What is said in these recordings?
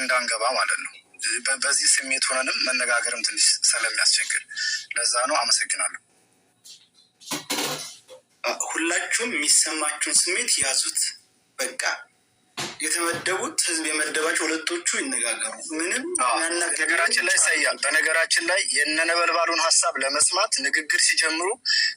እንዳንገባ ማለት ነው። በዚህ ስሜት ሆነንም መነጋገርም ትንሽ ስለሚያስቸግር ለዛ ነው። አመሰግናለሁ። ሁላችሁም የሚሰማችሁን ስሜት ያዙት። በቃ የተመደቡት ህዝብ የመደባቸው ሁለቶቹ ይነጋገሩ። ምንም ነገራችን ላይ ሰያ በነገራችን ላይ የነነበልባሉን ሀሳብ ለመስማት ንግግር ሲጀምሩ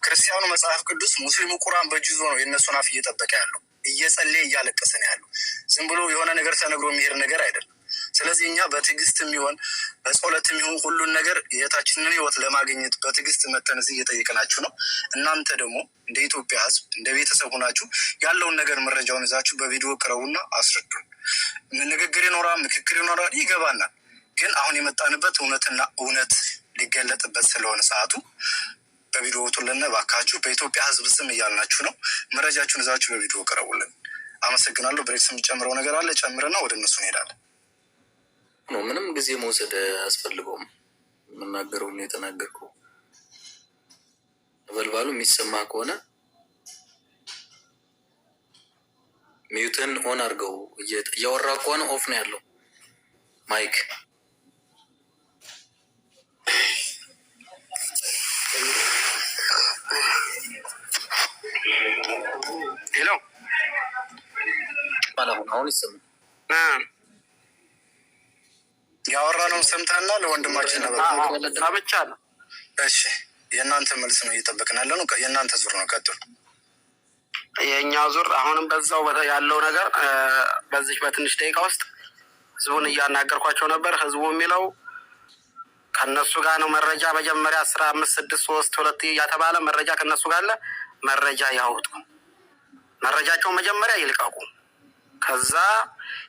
ክርስቲያኑ መጽሐፍ ቅዱስ፣ ሙስሊሙ ቁርአን በእጁ ይዞ ነው የእነሱን አፍ እየጠበቀ ያለው፣ እየጸለየ እያለቀሰ ነው ያለው። ዝም ብሎ የሆነ ነገር ተነግሮ የሚሄድ ነገር አይደለም። ስለዚህ እኛ በትዕግስትም ይሆን በጸሎትም ይሁን ሁሉን ነገር የታችንን ህይወት ለማግኘት በትዕግስት መተን እዚህ እየጠየቅናችሁ ነው። እናንተ ደግሞ እንደ ኢትዮጵያ ህዝብ እንደ ቤተሰብ ሆናችሁ ያለውን ነገር መረጃውን ይዛችሁ በቪዲዮ ቅረቡና አስረዱን። ንግግር ይኖራል፣ ምክክር ይኖራል፣ ይገባናል። ግን አሁን የመጣንበት እውነትና እውነት ሊገለጥበት ስለሆነ ሰዓቱ በቪዲዮ ውጡልን እባካችሁ። በኢትዮጵያ ህዝብ ስም እያልናችሁ ነው። መረጃችሁን ይዛችሁ በቪዲዮ ቅረቡልን። አመሰግናለሁ። ብሬክስ የሚጨምረው ነገር አለ፣ ጨምረና ወደ እነሱ እንሄዳለን። ነው ምንም ጊዜ መውሰድ አያስፈልገውም። የምናገረውን የተናገርከው ነበልባሉ የሚሰማ ከሆነ mute ን on አድርገው። እያወራ ከሆነ off ነው ያለው mic። Hello። አሁን ይሰማል። ያወራነውን ሰምተናል። ለወንድማችን ነበር። ሰምቻለሁ። እሺ፣ የእናንተ መልስ ነው እየጠበቅን ያለ ነው። የእናንተ ዙር ነው። ቀጥሉ። የእኛ ዙር አሁንም በዛው ያለው ነገር በዚህ በትንሽ ደቂቃ ውስጥ ህዝቡን እያናገርኳቸው ነበር። ህዝቡ የሚለው ከነሱ ጋር ነው መረጃ መጀመሪያ 15 6 3 2 እያተባለ መረጃ ከነሱ ጋር አለ። መረጃ ያውጡ፣ መረጃቸውን መጀመሪያ ይልቀቁ፣ ከዛ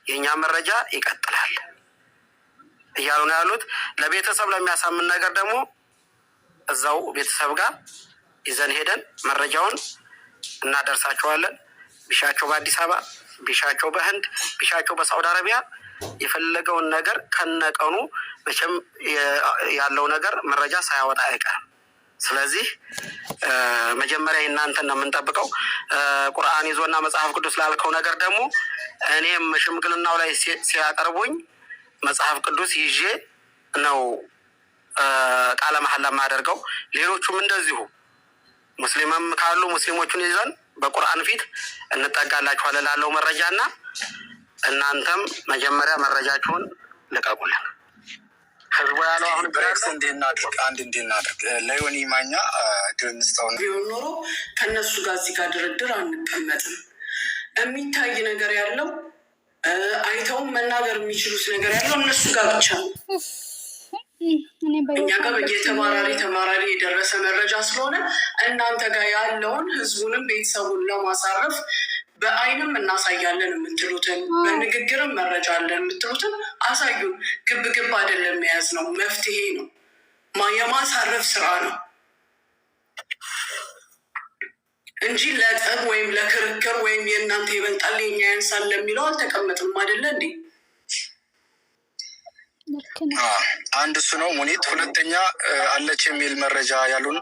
የእኛ መረጃ ይቀጥላል እያሉ ነው ያሉት። ለቤተሰብ ለሚያሳምን ነገር ደግሞ እዛው ቤተሰብ ጋር ይዘን ሄደን መረጃውን እናደርሳቸዋለን። ቢሻቸው በአዲስ አበባ፣ ቢሻቸው በህንድ፣ ቢሻቸው በሳውዲ አረቢያ የፈለገውን ነገር ከነቀኑ መቼም ያለው ነገር መረጃ ሳያወጣ አይቀርም። ስለዚህ መጀመሪያ የእናንተን ነው የምንጠብቀው። ቁርአን ይዞና መጽሐፍ ቅዱስ ላልከው ነገር ደግሞ እኔም ሽምግልናው ላይ ሲያቀርቡኝ መጽሐፍ ቅዱስ ይዤ ነው ቃለ መሐላ የማደርገው። ሌሎቹም እንደዚሁ ሙስሊምም ካሉ ሙስሊሞቹን ይዘን በቁርአን ፊት እንጠጋላችኋለን ላለው መረጃና እናንተም መጀመሪያ መረጃችሁን ልቀቁልን። ህዝቡ ያለው አሁን ብሬክስ እንዲህ እናድርግ፣ አንድ እንዲህ እናድርግ። ለዮኒ ማኛ እድል እንስጠው። ቢሆን ኖሮ ከእነሱ ጋር እዚህ ጋር ድርድር አንቀመጥም። የሚታይ ነገር ያለው አይተውም መናገር የሚችሉት ነገር ያለው እነሱ ጋር ብቻ ነው። እኛ ጋር በየተባራሪ ተማራሪ የደረሰ መረጃ ስለሆነ እናንተ ጋር ያለውን ህዝቡንም ቤተሰቡን ለማሳረፍ በአይንም እናሳያለን የምትሉትን በንግግርም መረጃ አለን የምትሉትን አሳዩን። ግብ ግብ አይደለም የያዝ ነው፣ መፍትሄ ነው፣ የማሳረፍ ስራ ነው እንጂ ለጠብ ወይም ለክርክር ወይም የእናንተ ይበልጣል የኛ ያንሳል ለሚለው አልተቀመጥም። አይደለ እንዴ? አንድ እሱ ነው ሙኒት። ሁለተኛ አለች የሚል መረጃ ያሉን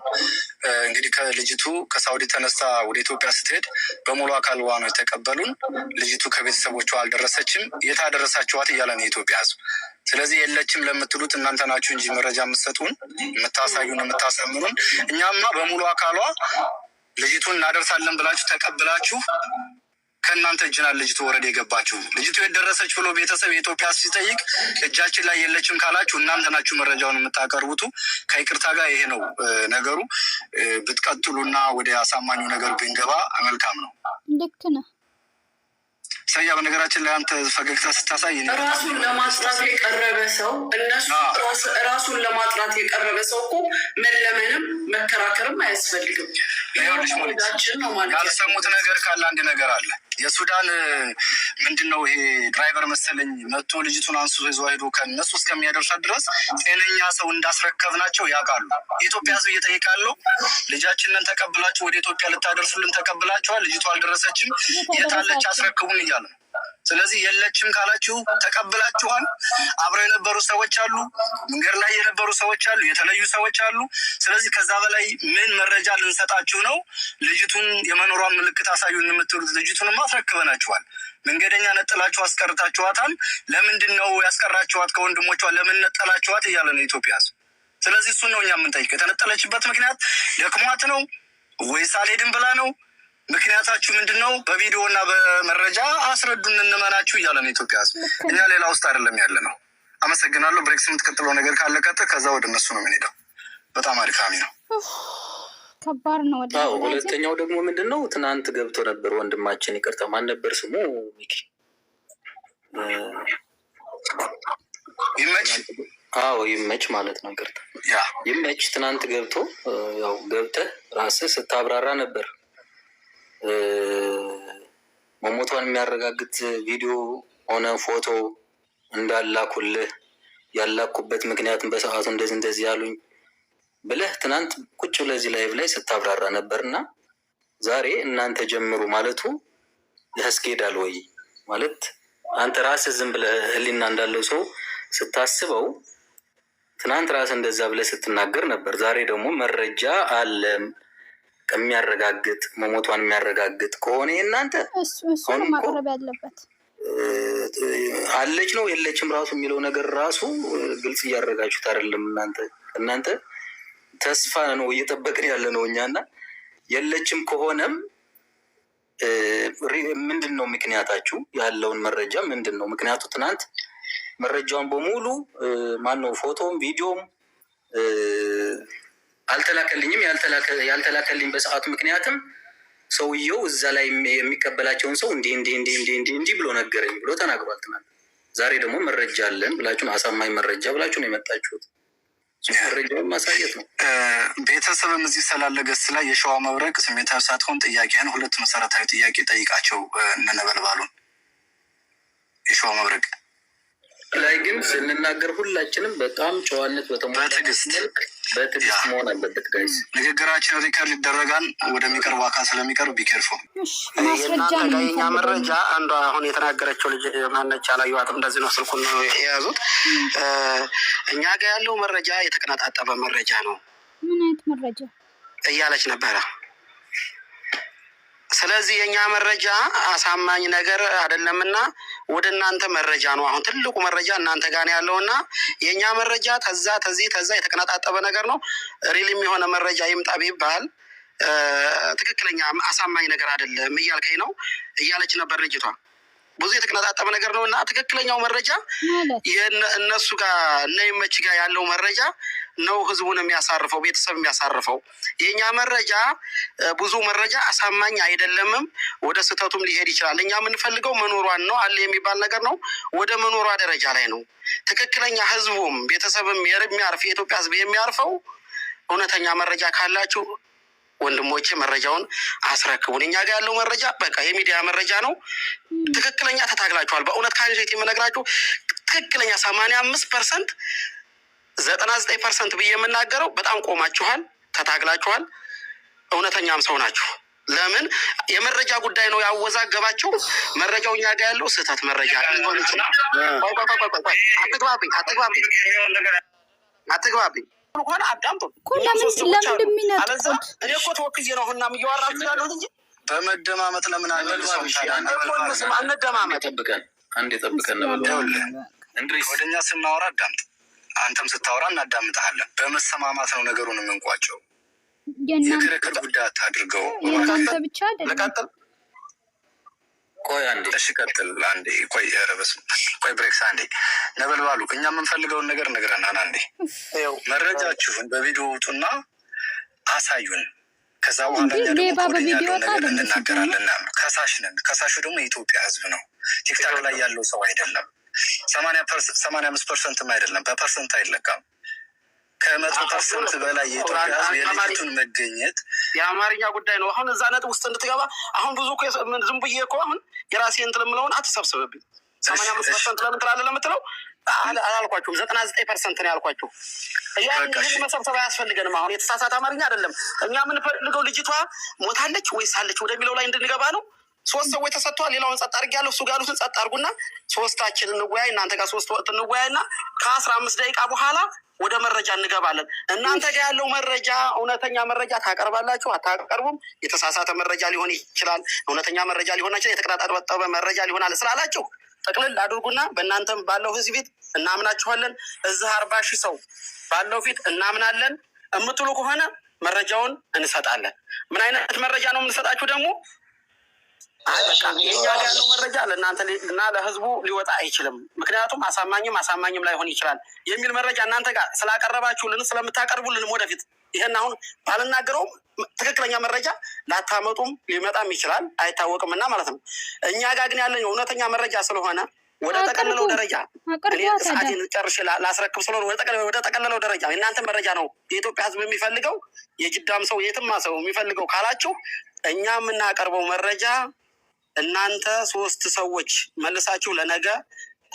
እንግዲህ ከልጅቱ ከሳውዲ ተነስታ ወደ ኢትዮጵያ ስትሄድ በሙሉ አካልዋ ነው የተቀበሉን። ልጅቱ ከቤተሰቦቿ አልደረሰችም። የት አደረሳችኋት እያለ ነው የኢትዮጵያ ሕዝብ። ስለዚህ የለችም ለምትሉት እናንተ ናችሁ እንጂ መረጃ የምትሰጡን፣ የምታሳዩን፣ የምታሰምኑን። እኛማ በሙሉ አካሏ ልጅቱን እናደርሳለን ብላችሁ ተቀብላችሁ ከእናንተ እጅና ልጅቱ ወረድ የገባችሁ። ልጅቱ የደረሰች ብሎ ቤተሰብ የኢትዮጵያ ሲጠይቅ እጃችን ላይ የለችም ካላችሁ እናንተ ናችሁ መረጃውን የምታቀርቡቱ። ከይቅርታ ጋር ይሄ ነው ነገሩ። ብትቀጥሉና ወደ አሳማኙ ነገር ብንገባ መልካም ነው። ልክ ነው። ሰያ፣ በነገራችን ላይ አንተ ፈገግታ ስታሳይ ራሱን ለማጥራት የቀረበ ሰው እነሱ ራሱን ለማጥራት የቀረበ ሰው እኮ መለመንም መከራከርም አያስፈልግም። ነው ማለት ያልሰሙት ነገር ካለ አንድ ነገር አለ። የሱዳን ምንድን ነው ይሄ driver መሰለኝ መጥቶ ልጅቱን አንስቶ ይዞ ሄዶ ከእነሱ እስከሚያደርሳት ድረስ ጤነኛ ሰው እንዳስረከብናቸው ያውቃሉ። የኢትዮጵያ ሕዝብ እየጠየቀ ያለው ልጃችንን ተቀብላችሁ ወደ ኢትዮጵያ ልታደርሱልን ተቀብላችኋል፣ ልጅቱ አልደረሰችም፣ የታለች አስረክቡን እያለ ነው። ስለዚህ የለችም ካላችሁ ተቀብላችኋል። አብረው የነበሩ ሰዎች አሉ፣ መንገድ ላይ የነበሩ ሰዎች አሉ፣ የተለዩ ሰዎች አሉ። ስለዚህ ከዛ በላይ ምን መረጃ ልንሰጣችሁ ነው? ልጅቱን የመኖሯን ምልክት አሳዩን የምትሉት ልጅቱንማ አስረክበናችኋል። መንገደኛ ነጥላችሁ አስቀርታችኋታል። ለምንድን ነው ያስቀራችኋት? ከወንድሞቿ ለምን ነጠላችኋት? እያለ ነው የኢትዮጵያ ሕዝብ። ስለዚህ እሱን ነው እኛ የምንጠይቀው። የተነጠለችበት ምክንያት ደክሟት ነው ወይስ አልሄድም ብላ ነው? ምክንያታችሁ ምንድን ነው? በቪዲዮ እና በመረጃ አስረዱን፣ እንመናችሁ እያለ ነው የኢትዮጵያ ሕዝብ። እኛ ሌላ ውስጥ አይደለም ያለ ነው። አመሰግናለሁ። ብሬክስ የምትቀጥለው ነገር ካለ ቀጥል፣ ከዛ ወደ እነሱ ነው የምንሄደው። በጣም አድካሚ ነው። ከባድ ነው። ወደ አዎ፣ ሁለተኛው ደግሞ ምንድን ነው፣ ትናንት ገብቶ ነበር ወንድማችን፣ ይቅርታ ማን ነበር ስሙ? ሚኪ። ይመች። አዎ ይመች ማለት ነው። ይቅርታ ይመች። ትናንት ገብቶ ያው ገብተህ ራስህ ስታብራራ ነበር። መሞቷን የሚያረጋግጥ ቪዲዮ ሆነ ፎቶ እንዳላኩልህ፣ ያላኩበት ምክንያትም በሰዓቱ እንደዚህ እንደዚህ ያሉኝ ብለህ ትናንት ቁጭ ብለህ እዚህ live ላይ ስታብራራ ነበር። እና ዛሬ እናንተ ጀምሩ ማለቱ ያስኬዳል ወይ? ማለት አንተ ራስህ ዝም ብለህ ህሊና እንዳለው ሰው ስታስበው ትናንት ራስህ እንደዛ ብለህ ስትናገር ነበር። ዛሬ ደግሞ መረጃ አለ የሚያረጋግጥ፣ መሞቷን የሚያረጋግጥ ከሆነ የእናንተ እሱ ነው ማቅረብ ያለበት። አለች ነው የለችም ራሱ የሚለው ነገር ራሱ ግልጽ እያደረጋችሁት አይደለም። እናንተ ተስፋ ነው እየጠበቅን ያለ ነው እኛ። እና የለችም ከሆነም ምንድን ነው ምክንያታችሁ? ያለውን መረጃ ምንድን ነው ምክንያቱ? ትናንት መረጃውን በሙሉ ማነው ፎቶም ቪዲዮም አልተላከልኝም። ያልተላከልኝ በሰዓቱ ምክንያትም ሰውየው እዛ ላይ የሚቀበላቸውን ሰው እንዲህ እንዲህ እንዲህ እንዲህ እንዲህ እንዲህ ብሎ ነገረኝ ብሎ ተናግሯል ትናንት። ዛሬ ደግሞ መረጃ አለን ብላችሁ፣ አሳማኝ መረጃ ብላችሁ ነው የመጣችሁት። መረጃውን ማሳየት ነው። ቤተሰብም እዚህ ስላለ guest ላይ የሸዋ መብረቅ ስሜታዊ ሳትሆን ጥያቄህን ሁለት መሰረታዊ ጥያቄ ጠይቃቸው እነነበልባሉን የሸዋ መብረቅ። ላይ ግን ስንናገር ሁላችንም በጣም ጨዋነት በተሞላ በትዕግስት መልክ በትዕግስት መሆን አለበት guys። ንግግራችን record ይደረጋል። ወደሚቀርቡ አካል ስለሚቀርብ be careful። እሺ፣ ማስረጃ የእናንተ ነው ጋር የኛ የምንፈልገው። መረጃ አንዷ አሁን የተናገረችው ልጅ ማነች? አላየኋትም። እንደዚህ ነው፣ ስልኩን ነው የያዙት። እኛ ጋር ያለው መረጃ የተቀነጣጠበ መረጃ ነው ምን አይነት መረጃ? እያለች ነበረ። ስለዚህ የእኛ መረጃ አሳማኝ ነገር አይደለምና ወደ እናንተ መረጃ ነው። አሁን ትልቁ መረጃ እናንተ ጋር ነው ያለውና የእኛ መረጃ ተዛ ተዚህ ተዛ የተቀነጣጠበ ነገር ነው። Real ም የሆነ መረጃ ይምጣ ቢባል ትክክለኛ አሳማኝ ነገር አይደለም እያልከኝ ነው እያለች ነበር ልጅቷ። ብዙ የተቀነጣጠበ ነገር ነው እና ትክክለኛው መረጃ ማለት እነሱ ጋር እነ ይመች ጋር ያለው መረጃ ነው ህዝቡን የሚያሳርፈው፣ ቤተሰብ የሚያሳርፈው። የእኛ መረጃ ብዙ መረጃ አሳማኝ አይደለምም፣ ወደ ስህተቱም ሊሄድ ይችላል። እኛ የምንፈልገው መኖሯን ነው፣ አለ የሚባል ነገር ነው። ወደ መኖሯ ደረጃ ላይ ነው ትክክለኛ ህዝቡም ቤተሰብም የሚያርፍ፣ የኢትዮጵያ ህዝብ የሚያርፈው። እውነተኛ መረጃ ካላችሁ ወንድሞቼ መረጃውን አስረክቡን። እኛ ጋር ያለው መረጃ በቃ የሚዲያ መረጃ ነው። ትክክለኛ ተታግላችኋል። በእውነት ከአንጀት የምነግራችሁ ትክክለኛ 85%፣ 99% ብዬ የምናገረው በጣም ቆማችኋል፣ ተታግላችኋል፣ እውነተኛም ሰው ናችሁ። ለምን የመረጃ ጉዳይ ነው ያወዛገባቸው። መረጃው እኛ ጋር ያለው ስህተት መረጃ ሊሆን ይችላል። ቆይ ቆይ ቆይ ቆይ ቆይ፣ አትግባብኝ፣ አትግባብኝ፣ አትግባብኝ ከሆነ አዳምጡ። እኮ ለምን እንደሚነጥቁት? እኔ እኮ ተወክዬ ነው አሁን እያወራችሁ ያለሁት እንጂ በመደማመጥ ለምን አንመልሰውም ታዲያ? አንደማመጥ። ጠብቀን፣ አንድ የጠብቀን ነበልባሉ እንድሪስ። ወደ እኛ ስናወራ አዳምጥ፣ አንተም ስታወራ እናዳምጠሃለን። በመሰማማት ነው ነገሩን የምንቋጨው። የእናንተ የክርክር ጉዳይ አታድርገው። የእናንተ ብቻ አይደለም። ልቀጥል። ቆይ አንዴ። እሺ ቀጥል። አንዴ ቆይ፣ ኧረ በስመ አብ። ቆይ ብሬክስ አንዴ። ነበልባሉ፣ እኛ የምንፈልገውን ነገር ነግረናል። አንዴ ይኸው መረጃችሁን በቪዲዮ ውጡና አሳዩን። ከዛ በኋላ እንዴ እኛ ደግሞ ሌባ ከወደኛ በቪዲዮ ያለውን ነገር ወጣ አይደል? እንናገራለን። ከሳሽ ነን። ከሳሹ ደግሞ የኢትዮጵያ ሕዝብ ነው። ቲክታክ ላይ ያለው ሰው አይደለም። 85% ም አይደለም። በ percent አይለካም። ከ100% በላይ የኢትዮጵያ ሕዝብ የልጅቱን መገኘት የአማርኛ ጉዳይ ነው። አሁን እዛ ነጥብ ውስጥ እንድትገባ አሁን ብዙ እኮ ዝም ብዬ እኮ አሁን የራሴ እንትን የምለውን አትሰብስብብኝ። 85% ለምን ትላለህ ለምትለው አላልኳችሁም። 99% ነው ያልኳችሁ። ያን በቃ እሺ። መሰብሰብ አያስፈልገንም። አሁን የተሳሳተ አማርኛ አይደለም። እኛ የምንፈልገው ልጅቷ ሞታለች ወይስ አለች ወደሚለው ላይ እንድንገባ ነው። ሶስት ሰዎች ተሰጥተዋል። ሌላውን ጸጥ አድርጌያለሁ። እሱ ጋር ያሉትን ጸጥ አድርጉና ሶስታችን እንወያይ፣ እናንተ ጋር ሶስት ወቅት እንወያይና ከ15 ደቂቃ በኋላ ወደ መረጃ እንገባለን። እናንተ ጋር ያለው መረጃ እውነተኛ መረጃ ታቀርባላችሁ አታቀርቡም? የተሳሳተ መረጃ ሊሆን ይችላል፣ እውነተኛ መረጃ ሊሆን ይችላል፣ የተቀጣጠበ መረጃ ሊሆናል ስላላችሁ ጠቅልል አድርጉና በእናንተም ባለው ህዝብ ፊት እናምናችኋለን። እዚህ 40,000 ሰው ባለው ፊት እናምናለን የምትሉ ከሆነ መረጃውን እንሰጣለን። ምን አይነት መረጃ ነው የምንሰጣችሁ ደግሞ? አይ በቃ የኛ ጋር ያለው መረጃ ለእናንተ እና ለህዝቡ ሊወጣ አይችልም፣ ምክንያቱም አሳማኝም አሳማኝም ላይሆን ይችላል የሚል መረጃ እናንተ ጋር ስላቀረባችሁልን ስለምታቀርቡልንም ወደፊት ይህን አሁን ባልናገረውም ትክክለኛ መረጃ ላታመጡም ሊመጣም ይችላል አይታወቅም እና ማለት ነው። እኛ ጋር ግን ያለኝ እውነተኛ መረጃ ስለሆነ ወደ ጠቀለለው ደረጃ እኔ ሰዓቴን ጨርሼ ላስረክብ ስለሆነ ወደ ጠቀለለው ደረጃ የእናንተ መረጃ ነው የኢትዮጵያ ህዝብ የሚፈልገው፣ የጅዳም ሰው የትማ ሰው የሚፈልገው ካላችሁ እኛ የምናቀርበው መረጃ እናንተ ሶስት ሰዎች መልሳችሁ ለነገ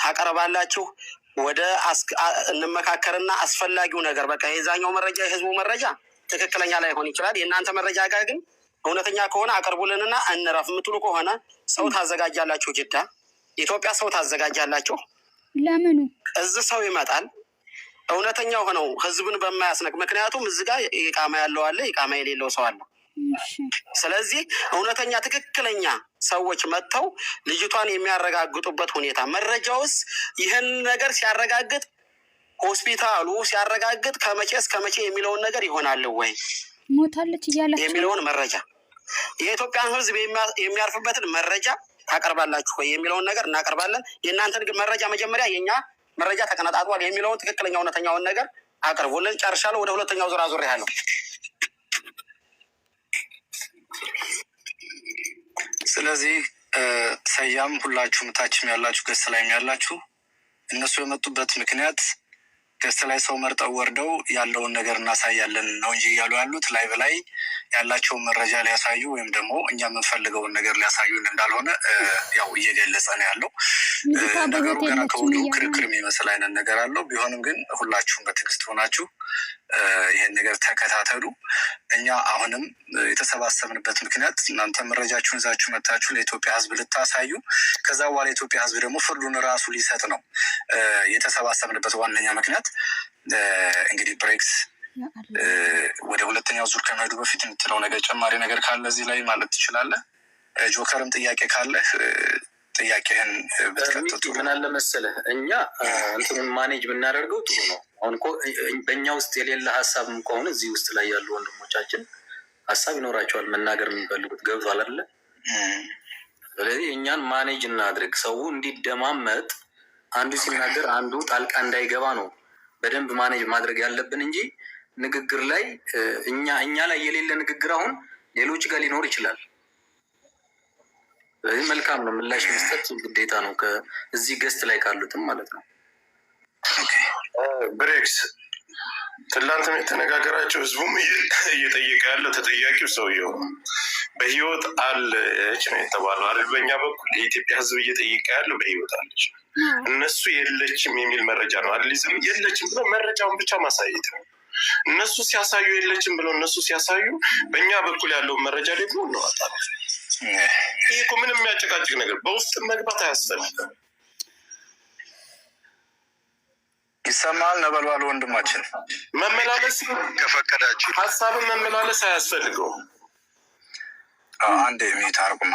ታቀርባላችሁ። ወደ እንመካከርና አስፈላጊው ነገር በቃ የዛኛው መረጃ የህዝቡ መረጃ ትክክለኛ ላይሆን ይችላል። የእናንተ መረጃ ጋር ግን እውነተኛ ከሆነ አቅርቡልንና እንረፍ የምትሉ ከሆነ ሰው ታዘጋጃላችሁ። ጅዳ ኢትዮጵያ ሰው ታዘጋጃላችሁ። ለምኑ እዚህ ሰው ይመጣል። እውነተኛ ሆነው ህዝብን በማያስነቅ ምክንያቱም እዚህ ጋር ኢቃማ ያለው አለ፣ ኢቃማ የሌለው ሰው አለ። ስለዚህ እውነተኛ ትክክለኛ ሰዎች መጥተው ልጅቷን የሚያረጋግጡበት ሁኔታ መረጃውስ ይህን ነገር ሲያረጋግጥ ሆስፒታሉ ሲያረጋግጥ ከመቼ እስከ መቼ የሚለውን ነገር ይሆናል ወይ ሞታለች እያላቸው የሚለውን መረጃ የኢትዮጵያን ህዝብ የሚያርፍበትን መረጃ ታቀርባላችሁ ወይ የሚለውን ነገር እናቀርባለን። የእናንተን ግን መረጃ መጀመሪያ የእኛ መረጃ ተቀነጣጥሏል የሚለውን ትክክለኛ እውነተኛውን ነገር አቅርቡልን። ጨርሻለሁ። ወደ ሁለተኛው ዙር አዙሬያለሁ። ስለዚህ ሰያም ሁላችሁም ታችም ያላችሁ guest ላይም ያላችሁ እነሱ የመጡበት ምክንያት guest ላይ ሰው መርጠው ወርደው ያለውን ነገር እናሳያለን ነው እንጂ እያሉ ያሉት live ላይ ያላቸውን መረጃ ሊያሳዩ ወይም ደግሞ እኛ የምንፈልገውን ነገር ሊያሳዩን እንዳልሆነ ያው እየገለጸ ነው ያለው። ነገሩ ገና ከወዲሁ ክርክር የሚመስል አይነት ነገር አለው። ቢሆንም ግን ሁላችሁም በትዕግስት ሆናችሁ ይህን ነገር ተከታተሉ። እኛ አሁንም የተሰባሰብንበት ምክንያት እናንተ መረጃችሁን ይዛችሁ መታችሁ ለኢትዮጵያ ሕዝብ ልታሳዩ፣ ከዛ በኋላ የኢትዮጵያ ሕዝብ ደግሞ ፍርዱን ራሱ ሊሰጥ ነው የተሰባሰብንበት ዋነኛ ምክንያት። እንግዲህ ብሬክስ ወደ ሁለተኛው ዙር ከመሄዱ በፊት የምትለው ነገር ጨማሪ ነገር ካለ እዚህ ላይ ማለት ትችላለህ። ጆከርም ጥያቄ ካለህ ጥያቄህን ብትቀጥል ጥሩ። ምን አለ መሰለህ፣ እኛ እንትኑን manage ብናደርገው ጥሩ ነው። አሁን እኮ በእኛ ውስጥ የሌለ ሀሳብም ከሆነ እዚህ ውስጥ ላይ ያሉ ወንድሞቻችን ሀሳብ ይኖራቸዋል መናገር የሚፈልጉት፣ ገብቷል አይደለ? ስለዚህ እኛን manage እናድርግ። ሰው እንዲደማመጥ አንዱ ሲናገር አንዱ ጣልቃ እንዳይገባ ነው በደንብ manage ማድረግ ያለብን እንጂ ንግግር ላይ እኛ ላይ የሌለ ንግግር አሁን ሌሎች ጋር ሊኖር ይችላል። ስለዚህ መልካም ነው፣ ምላሽ መስጠት ግዴታ ነው፣ እዚህ guest ላይ ካሉትም ማለት ነው። ብሬክስ ትላንትም የተነጋገራቸው ህዝቡም እየጠየቀ ያለው ተጠያቂው ሰውየው በህይወት አለች ነው የተባለው አይደል? በእኛ በኩል የኢትዮጵያ ህዝብ እየጠየቀ ያለው በህይወት አለች፣ እነሱ የለችም የሚል መረጃ ነው አይደል? የለችም ብለው መረጃውን ብቻ ማሳየት ነው። እነሱ ሲያሳዩ የለችም ብለው እነሱ ሲያሳዩ፣ በእኛ በኩል ያለውን መረጃ ደግሞ እናወጣለን። ይህ እኮ ምንም የሚያጨቃጭቅ ነገር በውስጥ መግባት አያስፈልግም። ይሰማል ነበልባሉ ወንድማችን። መመላለስ ከፈቀዳችሁ ሀሳብን መመላለስ አያስፈልገውም። አንድ mute አርጉማ።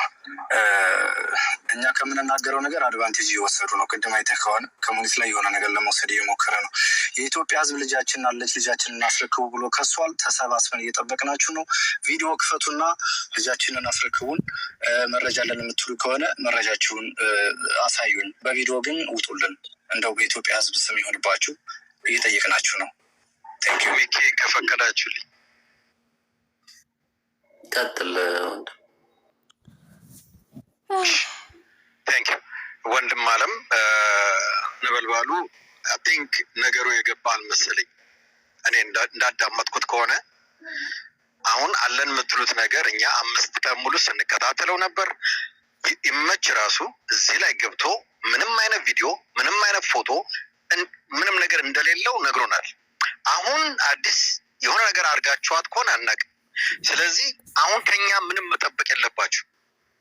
እኛ ከምንናገረው ነገር advantage እየወሰዱ ነው። ቅድም አይተህ ከሆነ ከሙኒት ላይ የሆነ ነገር ለመውሰድ እየሞከረ ነው። የኢትዮጵያ ሕዝብ ልጃችን አለች ልጃችንን እናስረክቡ ብሎ ከሷል። ተሰባስበን እየጠበቅናችሁ ነው። ቪዲዮ ክፈቱና ልጃችንን አስረክቡን። መረጃ አለን የምትሉ ከሆነ መረጃችሁን አሳዩን። በቪዲዮ ግን ውጡልን። እንደው በኢትዮጵያ ሕዝብ ስም ይሆንባችሁ እየጠየቅናችሁ ነው። Thank you። ሚኪ ከፈቀዳችሁልኝ። ቀጥል ወንድም። Thank you ወንድም አለም ነበልባሉ። I think ነገሩ የገባ አልመሰለኝ። እኔ እንዳዳመጥኩት ከሆነ አሁን አለን የምትሉት ነገር እኛ 5 ቀን ሙሉ ስንከታተለው ነበር። ይመች ራሱ እዚህ ላይ ገብቶ ምንም አይነት ቪዲዮ፣ ምንም አይነት ፎቶ፣ ምንም ነገር እንደሌለው ነግሮናል። አሁን አዲስ የሆነ ነገር አድርጋችኋት ከሆነ አናውቅም። ስለዚህ አሁን ከኛ ምንም መጠበቅ የለባችሁ።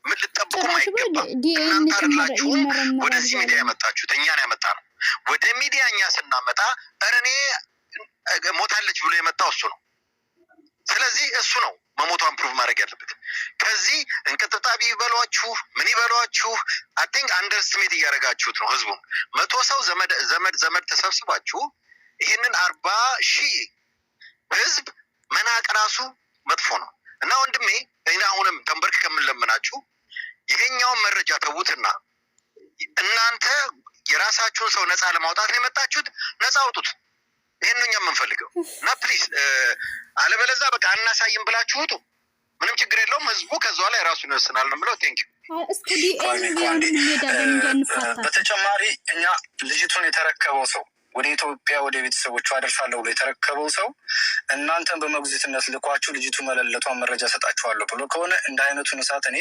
ምን ልጠብቁም ጭራሽ በል አይገባም። ዲኤንኤ እናንተ አይደላችሁም ይመረመራል ወደዚህ ሚዲያ እያለ ነው። ያመጣችሁት፣ እኛን ያመጣ ነው። ወደ ሚዲያ እኛ ስናመጣ ኧረ እኔ ሞታለች ብሎ የመጣው እሱ ነው። ስለዚህ እሱ ነው መሞቷን prove ማድረግ ያለበት። ከዚህ እንቅጥብጣቢ ይበሏችሁ ምን ይበሏችሁ፣ I think underestimate እያደረጋችሁት ነው ህዝቡን። 100 ሰው ዘመድ ዘመድ ዘመድ ተሰብስባችሁ ይህንን 40,000 ህዝብ መናቅ ራሱ መጥፎ ነው። እና ወንድሜ፣ እኔ አሁንም ተንበርክ ከምንለምናችሁ ይሄኛውን መረጃ ተዉትና እናንተ የራሳችሁን ሰው ነፃ ለማውጣት ነው የመጣችሁት፣ ነፃ አውጡት። ይሄን ነው እኛ የምንፈልገው። እና please፣ አለበለዛ በቃ አናሳይም ብላችሁ ውጡ። ምንም ችግር የለውም። ህዝቡ ከዛ ላይ ራሱን ይወስናል ነው የምለው። Thank you። እስከ ዲኤንኤ ቢሆንም እንሄዳለን እንጂ አንፋታም። በተጨማሪ እኛ ልጅቱን የተረከበው ሰው፣ ወደ ኢትዮጵያ ወደ ቤተሰቦቹ አደርሳለሁ ብሎ የተረከበው ሰው እናንተን በሞግዚትነት ልኳችሁ ልጅቱ መለለቷን መረጃ ሰጣችኋለሁ ብሎ ከሆነ እንደ አይነቱን እሳት እኔ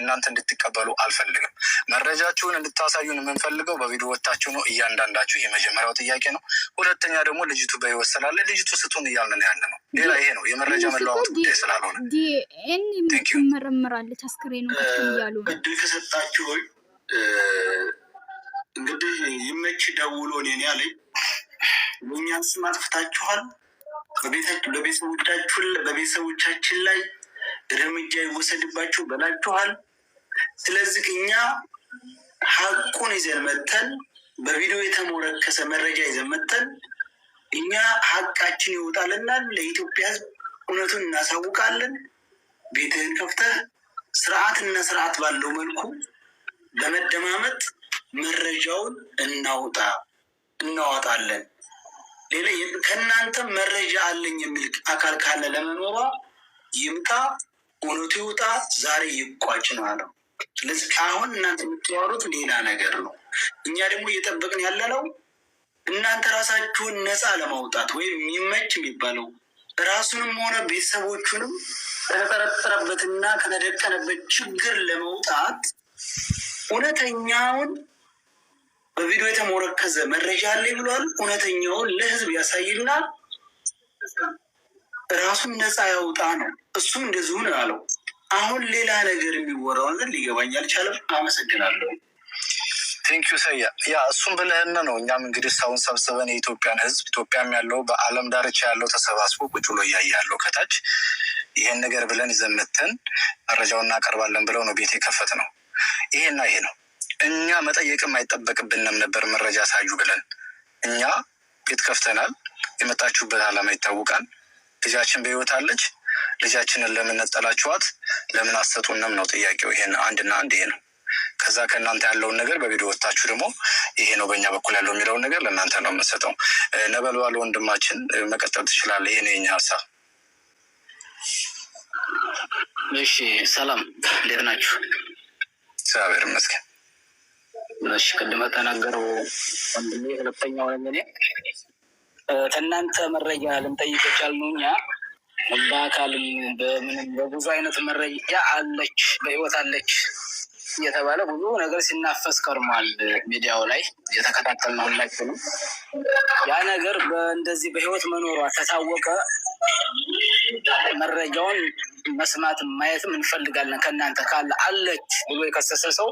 እናንተ እንድትቀበሉ አልፈልግም። መረጃችሁን እንድታሳዩን የምንፈልገው በቪዲዮ ወታችሁ ነው እያንዳንዳችሁ። የመጀመሪያው ጥያቄ ነው። ሁለተኛ ደግሞ ልጅቱ በህይወት ስላለ ልጅቱ ስጡን እያልን ነው ያለ ነው። ሌላ ይሄ ነው የመረጃ እነሱ እኮ መለዋወጥ ጉዳይ ስላልሆነ ዲኤንኤ Thank you። ትመረምራለች አስክሬኑ ከፍቶ እያሉ ነው። እድል ከሰጣችሁ እንግዲህ ይመች ደውሎ እኔን ያለኝ የእኛን ስም አጥፍታችኋል፣ በቤተሰቦቻችን ላይ እርምጃ ይወሰድባችሁ በላችኋል። ስለዚህ እኛ ሀቁን ይዘን መተን፣ በቪዲዮ የተሞረከሰ መረጃ ይዘን መተን እኛ ሀቃችን ይወጣልናል። ለኢትዮጵያ ሕዝብ እውነቱን እናሳውቃለን። ቤትህን ከፍተህ ስርዓትና ስርዓት ባለው መልኩ በመደማመጥ መረጃውን እናውጣ እናወጣለን። ሌላ ከእናንተ መረጃ አለኝ የሚል አካል ካለ ለመኖሯ ይምጣ፣ እውነቱ ይውጣ፣ ዛሬ ይቋጭ ነው አለው። ስለዚህ አሁን እናንተ የምታወሩት ሌላ ነገር ነው። እኛ ደግሞ እየጠበቅን ያለነው እናንተ ራሳችሁን ነፃ ለማውጣት ወይም የሚመች የሚባለው ራሱንም ሆነ ቤተሰቦቹንም ከተጠረጠረበትና ከተደቀነበት ችግር ለመውጣት እውነተኛውን በቪዲዮ የተሞረከዘ መረጃ አለ ብሏል። እውነተኛውን ለህዝብ ያሳይና ራሱን ነፃ ያውጣ ነው። እሱም እንደዚሁ ነው ያለው። አሁን ሌላ ነገር የሚወራው ነገር ሊገባኝ አልቻለም። አመሰግናለሁ። Thank you ሰያ። Yeah፣ እሱም ብለህን ነው። እኛም እንግዲህ ሰውን ሰብስበን የኢትዮጵያን ህዝብ፣ ኢትዮጵያም ያለው በዓለም ዳርቻ ያለው ተሰባስቦ ቁጭ ብሎ እያየ ያለው ከታች ይሄን ነገር ብለን ይዘን መተን መረጃውን እናቀርባለን ብለው ነው ቤት የከፈት ነው። ይሄና ይሄ ነው። እኛ መጠየቅም አይጠበቅብንም ነበር መረጃ ሳዩ ብለን። እኛ ቤት ከፍተናል። የመጣችሁበት ዓላማ ይታወቃል። ልጃችን በህይወት አለች። ልጃችንን ለምን ነጠላችኋት? ለምን አሰጡንም ነው ጥያቄው። ይሄን አንድና አንድ ይሄ ነው። ከዛ ከእናንተ ያለውን ነገር በቪዲዮ ወጥታችሁ ደግሞ ይሄ ነው በእኛ በኩል ያለው የሚለውን ነገር ለእናንተ ነው የምንሰጠው። ነበልባል ወንድማችን፣ መቀጠል ትችላለህ። ይሄ ነው የኛ ሀሳብ። እሺ፣ ሰላም፣ እንዴት ናችሁ? እግዚአብሔር ይመስገን። እሺ፣ ቅድመ ተናገረው ወንድሜ ሁለተኛው ነኝ እኔ። ከእናንተ መረጃ ልንጠይቅ የቻልነው እኛ በአካልም በምንም በብዙ አይነት መረጃ አለች፣ በህይወት አለች እየተባለ ብዙ ነገር ሲናፈስ ከርሟል። ሚዲያው ላይ እየተከታተልን ሁላችንም ያ ነገር በእንደዚህ በህይወት መኖሯ ከታወቀ መረጃውን መስማትም ማየትም እንፈልጋለን። ከእናንተ ካለ አለች ብሎ የከሰሰ ሰው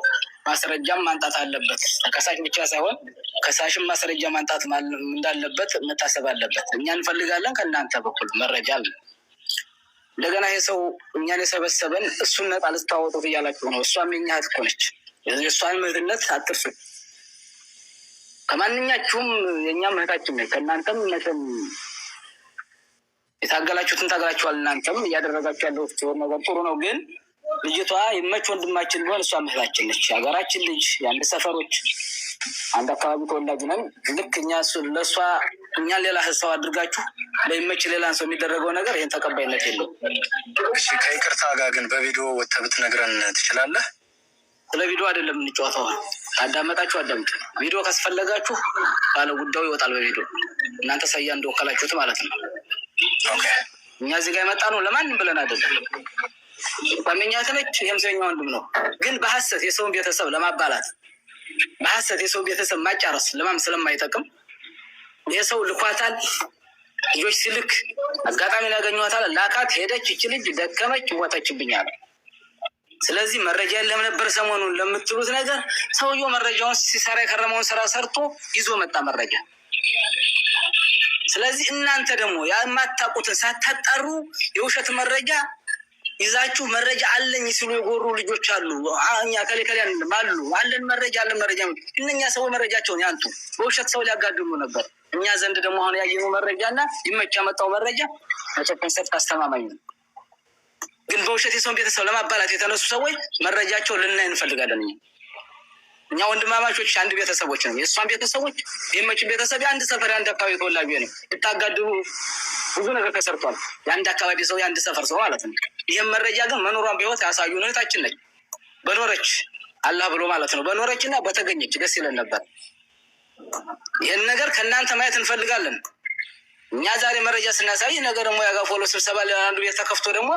ማስረጃም ማንጣት አለበት። ተከሳሽ ብቻ ሳይሆን ከሳሽም ማስረጃ ማንጣት እንዳለበት መታሰብ አለበት። እኛ እንፈልጋለን ከእናንተ በኩል መረጃ አለ። እንደገና ይሄ ሰው እኛን የሰበሰበን እሱን ነፃ ልታወጡት እያላችሁ ነው። እሷም የኛ እህት እኮ ነች። የእሷን እህትነት አትርሱ። ከማንኛችሁም የእኛም እህታችን ነች። ከእናንተም መቼም የታገላችሁትን ታገላችኋል። እናንተም እያደረጋችሁ ያለው ነገር ጥሩ ነው። ግን ልጅቷ ይመች ወንድማችን ቢሆን እሷም እህታችን ነች። የሀገራችን ልጅ፣ የአንድ ሰፈሮች፣ አንድ አካባቢ ተወላጅ ነን። ልክ እኛ ለእሷ እኛን ሌላ ሰው አድርጋችሁ ለይመች ሌላን ሰው የሚደረገው ነገር ይህን ተቀባይነት የለውም። እሺ፣ ከይቅርታ ጋር ግን በቪዲዮ ወጥተህ ብትነግረን ትችላለህ? ስለ ቪዲዮ አይደለም የምንጫወተው። አዳመጣችሁ አዳምጡ። ቪዲዮ ካስፈለጋችሁ ባለ ጉዳዩ ይወጣል በቪዲዮ፣ እናንተ ሰያ እንደወከላችሁት ማለት ነው። እኛ እዚህ ጋር የመጣ ነው ለማንም ብለን አይደለም። ጓደኛ ነች፣ ይህም ሰው የኛ ወንድም ነው። ግን በሀሰት የሰውን ቤተሰብ ለማባላት፣ በሀሰት የሰውን ቤተሰብ ማጫረስ ለማም ስለማይጠቅም ይህ ሰው ልኳታል። ልጆች ሲልክ አጋጣሚ ያገኟታል። ላካት፣ ሄደች። ይቺ ልጅ ደከመች፣ ሞተችብኛል። ስለዚህ መረጃ የለም ነበር ሰሞኑን ለምትሉት ነገር ሰውየው መረጃውን ሲሰራ የከረመውን ስራ ሰርቶ ይዞ መጣ መረጃ። ስለዚህ እናንተ ደግሞ የማታውቁትን ሳታጣሩ የውሸት መረጃ ይዛችሁ መረጃ አለኝ ሲሉ የጎሩ ልጆች አሉ። እኛ ከሌ ከሌ አሉ አለን መረጃ አለን መረጃ። እነኛ ሰው መረጃቸውን ያንቱ በውሸት ሰው ሊያጋድሉ ነበር። እኛ ዘንድ ደግሞ አሁን ያየነው መረጃ እና ይመች ያመጣው መረጃ 100% አስተማማኝ ነው። ግን በውሸት የሰውን ቤተሰብ ለማባላት የተነሱ ሰዎች መረጃቸውን ልናይ እንፈልጋለን። እኛ ወንድማማቾች አንድ ቤተሰቦች ነው። የእሷን ቤተሰቦች የመችን ቤተሰብ የአንድ ሰፈር የአንድ አካባቢ ተወላጅ ነው። ብታጋድሉ ብዙ ነገር ተሰርቷል። የአንድ አካባቢ ሰው የአንድ ሰፈር ሰው ማለት ነው። ይህም መረጃ ግን መኖሯን በህይወት ያሳዩን እህታችን ነች። በኖረች አላህ ብሎ ማለት ነው። በኖረች እና በተገኘች ደስ ይለን ነበር። ይህን ነገር ከእናንተ ማየት እንፈልጋለን። እኛ ዛሬ መረጃ ስናሳይ ነገ ደግሞ ያጋ follow ስብሰባ አንዱ ቤት ተከፍቶ ደግሞ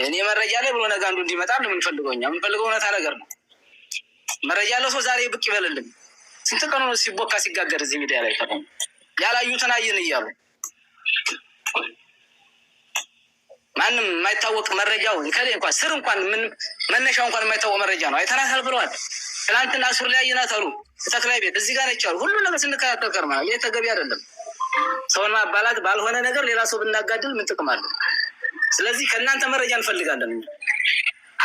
እኔ መረጃ ላይ ብሎ ነገ አንዱ እንዲመጣ የምንፈልገው እኛ የምንፈልገው እውነታ ነገር ነው። መረጃ ያለው ሰው ዛሬ ብቅ ይበልልን። ስንት ቀኑ ነው ሲቦካ ሲጋገር እዚህ ሚዲያ ላይ ከሆነ ያላዩትን አየን እያሉ ማንም የማይታወቅ መረጃው ከሌ እንኳን ስር እንኳን ምን መነሻው እንኳን የማይታወቅ መረጃ ነው። አይተናታል ብለዋል። ትናንትና ሱር ላይ አየናት አሉ። ተክላይ ቤት እዚህ ጋር ነች አሉ። ሁሉ ነገር ስንከታተል ከርመናል። ይህ ተገቢ አይደለም። ሰውን ማባላት ባልሆነ ነገር ሌላ ሰው ብናጋድል ምን ጥቅም አለው? ስለዚህ ከእናንተ መረጃ እንፈልጋለን።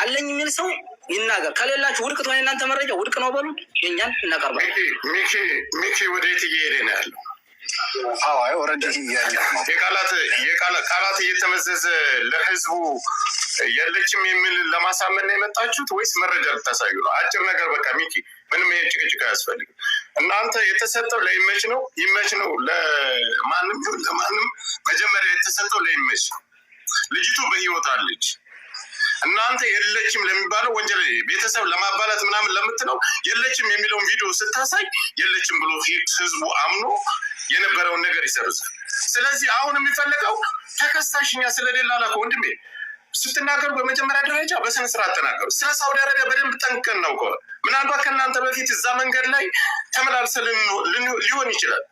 አለኝ የሚል ሰው ይናገር። ከሌላችሁ ውድቅ ትሆን የእናንተ መረጃ ውድቅ ነው በሉ፣ የእኛን እናቀርባለን። ሚኪ ወዴት እየሄደ ነው ያለው? Already እያየሁ ነው። የቃላት እየተመዘዘ ለህዝቡ የለችም የሚል ለማሳመን ነው የመጣችሁት ወይስ መረጃ ልታሳዩ ነው? አጭር ነገር በቃ ሚኪ፣ ምንም ይሄ ጭቅጭቅ አያስፈልግም። እናንተ የተሰጠው ለይመች ነው፣ ይመች ነው ለማንም ይሁን ለማንም፣ መጀመሪያ የተሰጠው ለይመች ነው። ልጅቱ በህይወት አለች። እናንተ የለችም ለሚባለው ወንጀል ቤተሰብ ለማባላት ምናምን ለምትለው የለችም የሚለውን ቪዲዮ ስታሳይ የለችም ብሎ ህዝቡ አምኖ የነበረውን ነገር ይሰርዛል። ስለዚህ አሁን የሚፈለገው ተከሳሽ እኛ ስለደላላ እኮ ወንድሜ ስትናገሩ በመጀመሪያ ደረጃ በስነ ስርዓት ተናገሩ። ስለ ሳውዲ አረቢያ በደንብ ጠንቅቀን እናውቀዋል። ምናልባት ከእናንተ በፊት እዛ መንገድ ላይ ተመላልሰን ሊሆን ይችላል።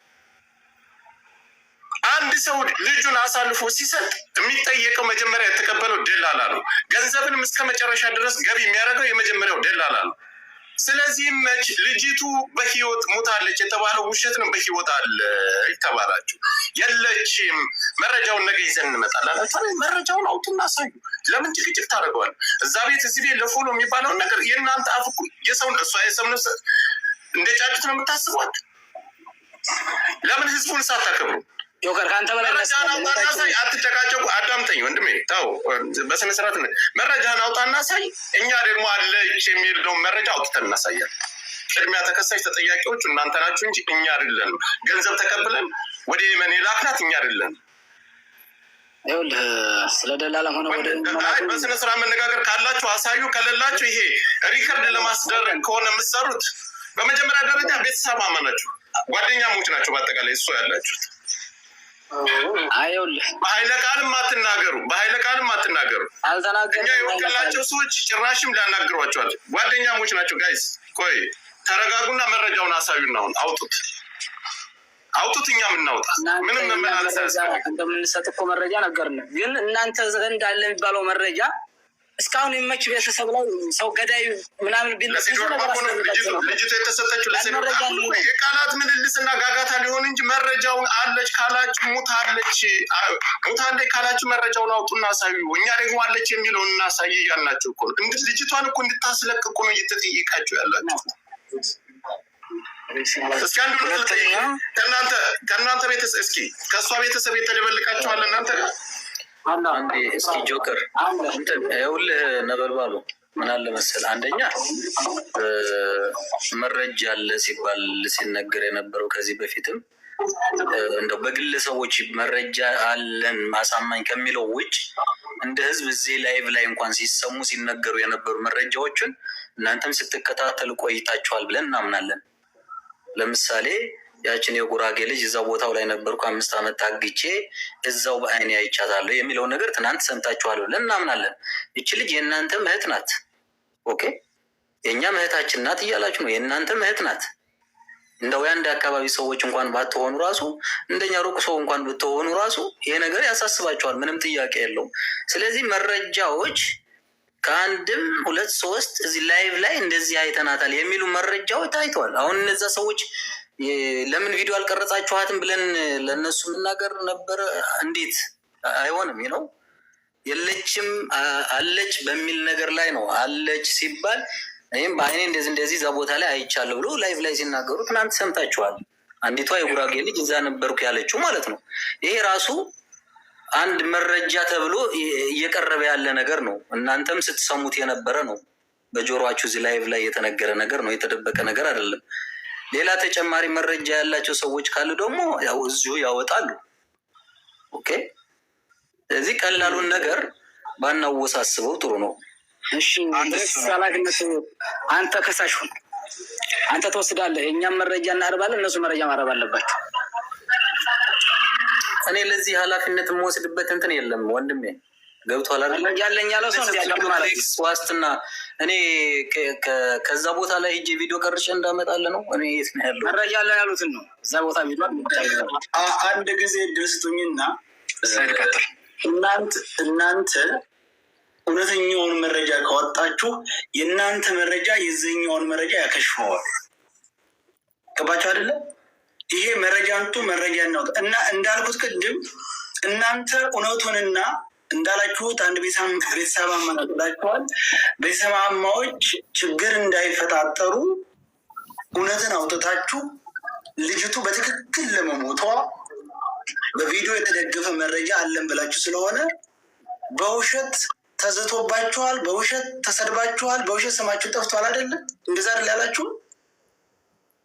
አንድ ሰው ልጁን አሳልፎ ሲሰጥ የሚጠየቀው መጀመሪያ የተቀበለው ደላላ ነው። ገንዘብንም እስከ መጨረሻ ድረስ ገቢ የሚያደርገው የመጀመሪያው ደላላ ነው። ስለዚህ መች ልጅቱ በህይወት ሞታለች የተባለው ውሸት ነው። በህይወት አለ ይተባላችሁ የለችም። መረጃውን ነገ ይዘን እንመጣለን። መረጃውን አውጡና አሳዩ። ለምን ጭቅጭቅ ታደርገዋል? እዛ ቤት እዚህ ቤት ለ follow የሚባለውን ነገር የእናንተ አፍ እኮ የሰውን እሷ የሰው ነፍስ እንደ ጫጩት ነው የምታስቧት። ለምን ህዝቡን ሳታከብሩ ጆከር ከአንተ በላይ መረጃህን አውጣና ሳይ። አትጨቃጨቁ። አዳምጠኝ ወንድሜ፣ ተው በስነ ስርዓት መረጃህን አውጣና ሳይ። እኛ ደግሞ አለች የሚለውን መረጃ አውጥተን እናሳያለን። ቅድሚያ ተከሳሽ ተጠያቂዎቹ እናንተ ናችሁ እንጂ እኛ አይደለንም። ገንዘብ ተቀብለን ወደ የመን የላክናት እኛ አይደለንም። ይኸውልህ ስለ ደላላም ሆነ ወደ በስነ ስርዓት መነጋገር ካላችሁ አሳዩ፣ ከሌላችሁ ይሄ record ለማስደረግ ከሆነ የምትሰሩት በመጀመሪያ ደረጃ ቤተሰብ አመናችሁ፣ ጓደኛሞች ናቸው። በአጠቃላይ እሱ ያላችሁት ይኸውልህ በኃይለ ቃልም አትናገሩ፣ በኃይለ ቃልም አትናገሩ። እኛ የወከልናቸው ሰዎች ጭራሽም ሊያናግሯቸዋል። ጓደኛሞች ናቸው። Guys ቆይ ተረጋጉና መረጃውን አሳዩና አሁን አውጡት፣ አውጡት፣ እኛም እናውጣ። ምንም መመላለስ አያስፈልግም። እንደምንሰጥ እኮ መረጃ ነገርን። ግን እናንተ ዘንድ አለ የሚባለው መረጃ እስካሁን የሚመች ቤተሰብ ላይ ሰው ገዳይ ምናምን ቢል ብዙ ነገር አስደንጋጭ ነው። ልጅቱ የተሰጠችው ለሴዶር የቃላት ምልልስና ጋጋታ ሊሆን እንጂ መረጃውን አለች ካላችሁ ሙታለች፣ ሙታለች ካላችሁ መረጃውን አውጡና አሳዩ። እኛ ደግሞ አለች የሚለውን እናሳይ እያልናችሁ እኮ ነው። ልጅቷን እኮ እንድታስለቅቁ ነው እየተጠየቃችሁ ያላችሁ። እስኪ አንዱ ከእናንተ ቤተሰብ እስኪ ከእሷ ቤተሰብ የተደበልቃችኋል እናንተ ጋር አንዴ እስኪ ጆከር ይኸውልህ፣ ነበልባሉ ምን አለ መሰለህ፣ አንደኛ መረጃ አለ ሲባል ሲነገር የነበረው ከዚህ በፊትም እንደው በግለሰቦች መረጃ አለን ማሳማኝ ከሚለው ውጭ እንደ ህዝብ እዚህ live ላይ እንኳን ሲሰሙ ሲነገሩ የነበሩ መረጃዎችን እናንተም ስትከታተሉ ቆይታችኋል ብለን እናምናለን። ለምሳሌ ያችን የጉራጌ ልጅ እዛው ቦታው ላይ ነበርኩ 5 ዓመት ታግቼ እዛው በአይኔ አይቻታለሁ የሚለውን ነገር ትናንት ሰምታችኋል ብለን እናምናለን። ይቺ ልጅ የእናንተም እህት ናት። Okay፣ የእኛም እህታችን ናት እያላችሁ ነው። የእናንተም እህት ናት። እንደው የአንድ አካባቢ ሰዎች እንኳን ባትሆኑ ራሱ እንደኛ ሩቅ ሰው እንኳን ብትሆኑ ራሱ ይሄ ነገር ያሳስባችኋል። ምንም ጥያቄ የለውም። ስለዚህ መረጃዎች ከአንድም ሁለት ሶስት እዚህ live ላይ እንደዚህ አይተናታል የሚሉ መረጃዎች ታይተዋል። አሁን እነዛ ሰዎች ለምን ቪዲዮ አልቀረጻችኋትም ብለን ለእነሱ መናገር ነበረ። እንዴት አይሆንም ነው የለችም አለች በሚል ነገር ላይ ነው። አለች ሲባል እኔም በአይኔ እንደዚህ እንደዚህ እዛ ቦታ ላይ አይቻለሁ ብሎ live ላይ ሲናገሩ ትናንት ሰምታችኋል። አንዲቷ የጉራጌ ልጅ እዛ ነበርኩ ያለችው ማለት ነው። ይሄ ራሱ አንድ መረጃ ተብሎ እየቀረበ ያለ ነገር ነው። እናንተም ስትሰሙት የነበረ ነው። በጆሮአችሁ እዚህ live ላይ የተነገረ ነገር ነው። የተደበቀ ነገር አይደለም። ሌላ ተጨማሪ መረጃ ያላቸው ሰዎች ካሉ ደግሞ ያው እዚሁ ያወጣሉ። Okay። ስለዚህ ቀላሉን ነገር ባናወሳስበው ጥሩ ነው። እሺ፣ ኃላፊነት አንተ ከሳሽ ሁን፣ አንተ ትወስዳለህ። እኛም መረጃ እናቀርባለን፣ እነሱ መረጃ ማቅረብ አለባቸው። እኔ ለዚህ ኃላፊነት የምወስድበት እንትን የለም ወንድሜ፣ ገብቶሃል አይደል? መረጃ አለኝ ያለው ሰው እንዲያቀርብ ማለት ነው። ዋስትና እኔ ከዛ ቦታ ላይ ሄጄ ቪዲዮ ቀርጬ እንዳመጣለ ነው። እኔ የት ነው ያለው? መረጃ አለን ያሉትን ነው። እዛ ቦታ ቪዲዮ አንድ ጊዜ እድል ስጡኝና እናንተ እውነተኛውን መረጃ ካወጣችሁ የእናንተ መረጃ የዚህኛውን መረጃ ያከሽፈዋል። ገባችሁ አይደለም? ይሄ መረጃ አንቱ መረጃ እናውጣ እና እንዳልኩት ቅድም እናንተ እውነቱንና እንዳላችሁት አንድ ቤተሰብ አመናቅላችኋል። ቤተሰብ አማዎች ችግር እንዳይፈጣጠሩ እውነትን አውጥታችሁ ልጅቱ በትክክል ለመሞቷ በቪዲዮ የተደገፈ መረጃ አለን ብላችሁ ስለሆነ በውሸት ተዝቶባችኋል፣ በውሸት ተሰድባችኋል፣ በውሸት ስማችሁ ጠፍቷል። አይደለም እንደዛ አይደል ያላችሁ?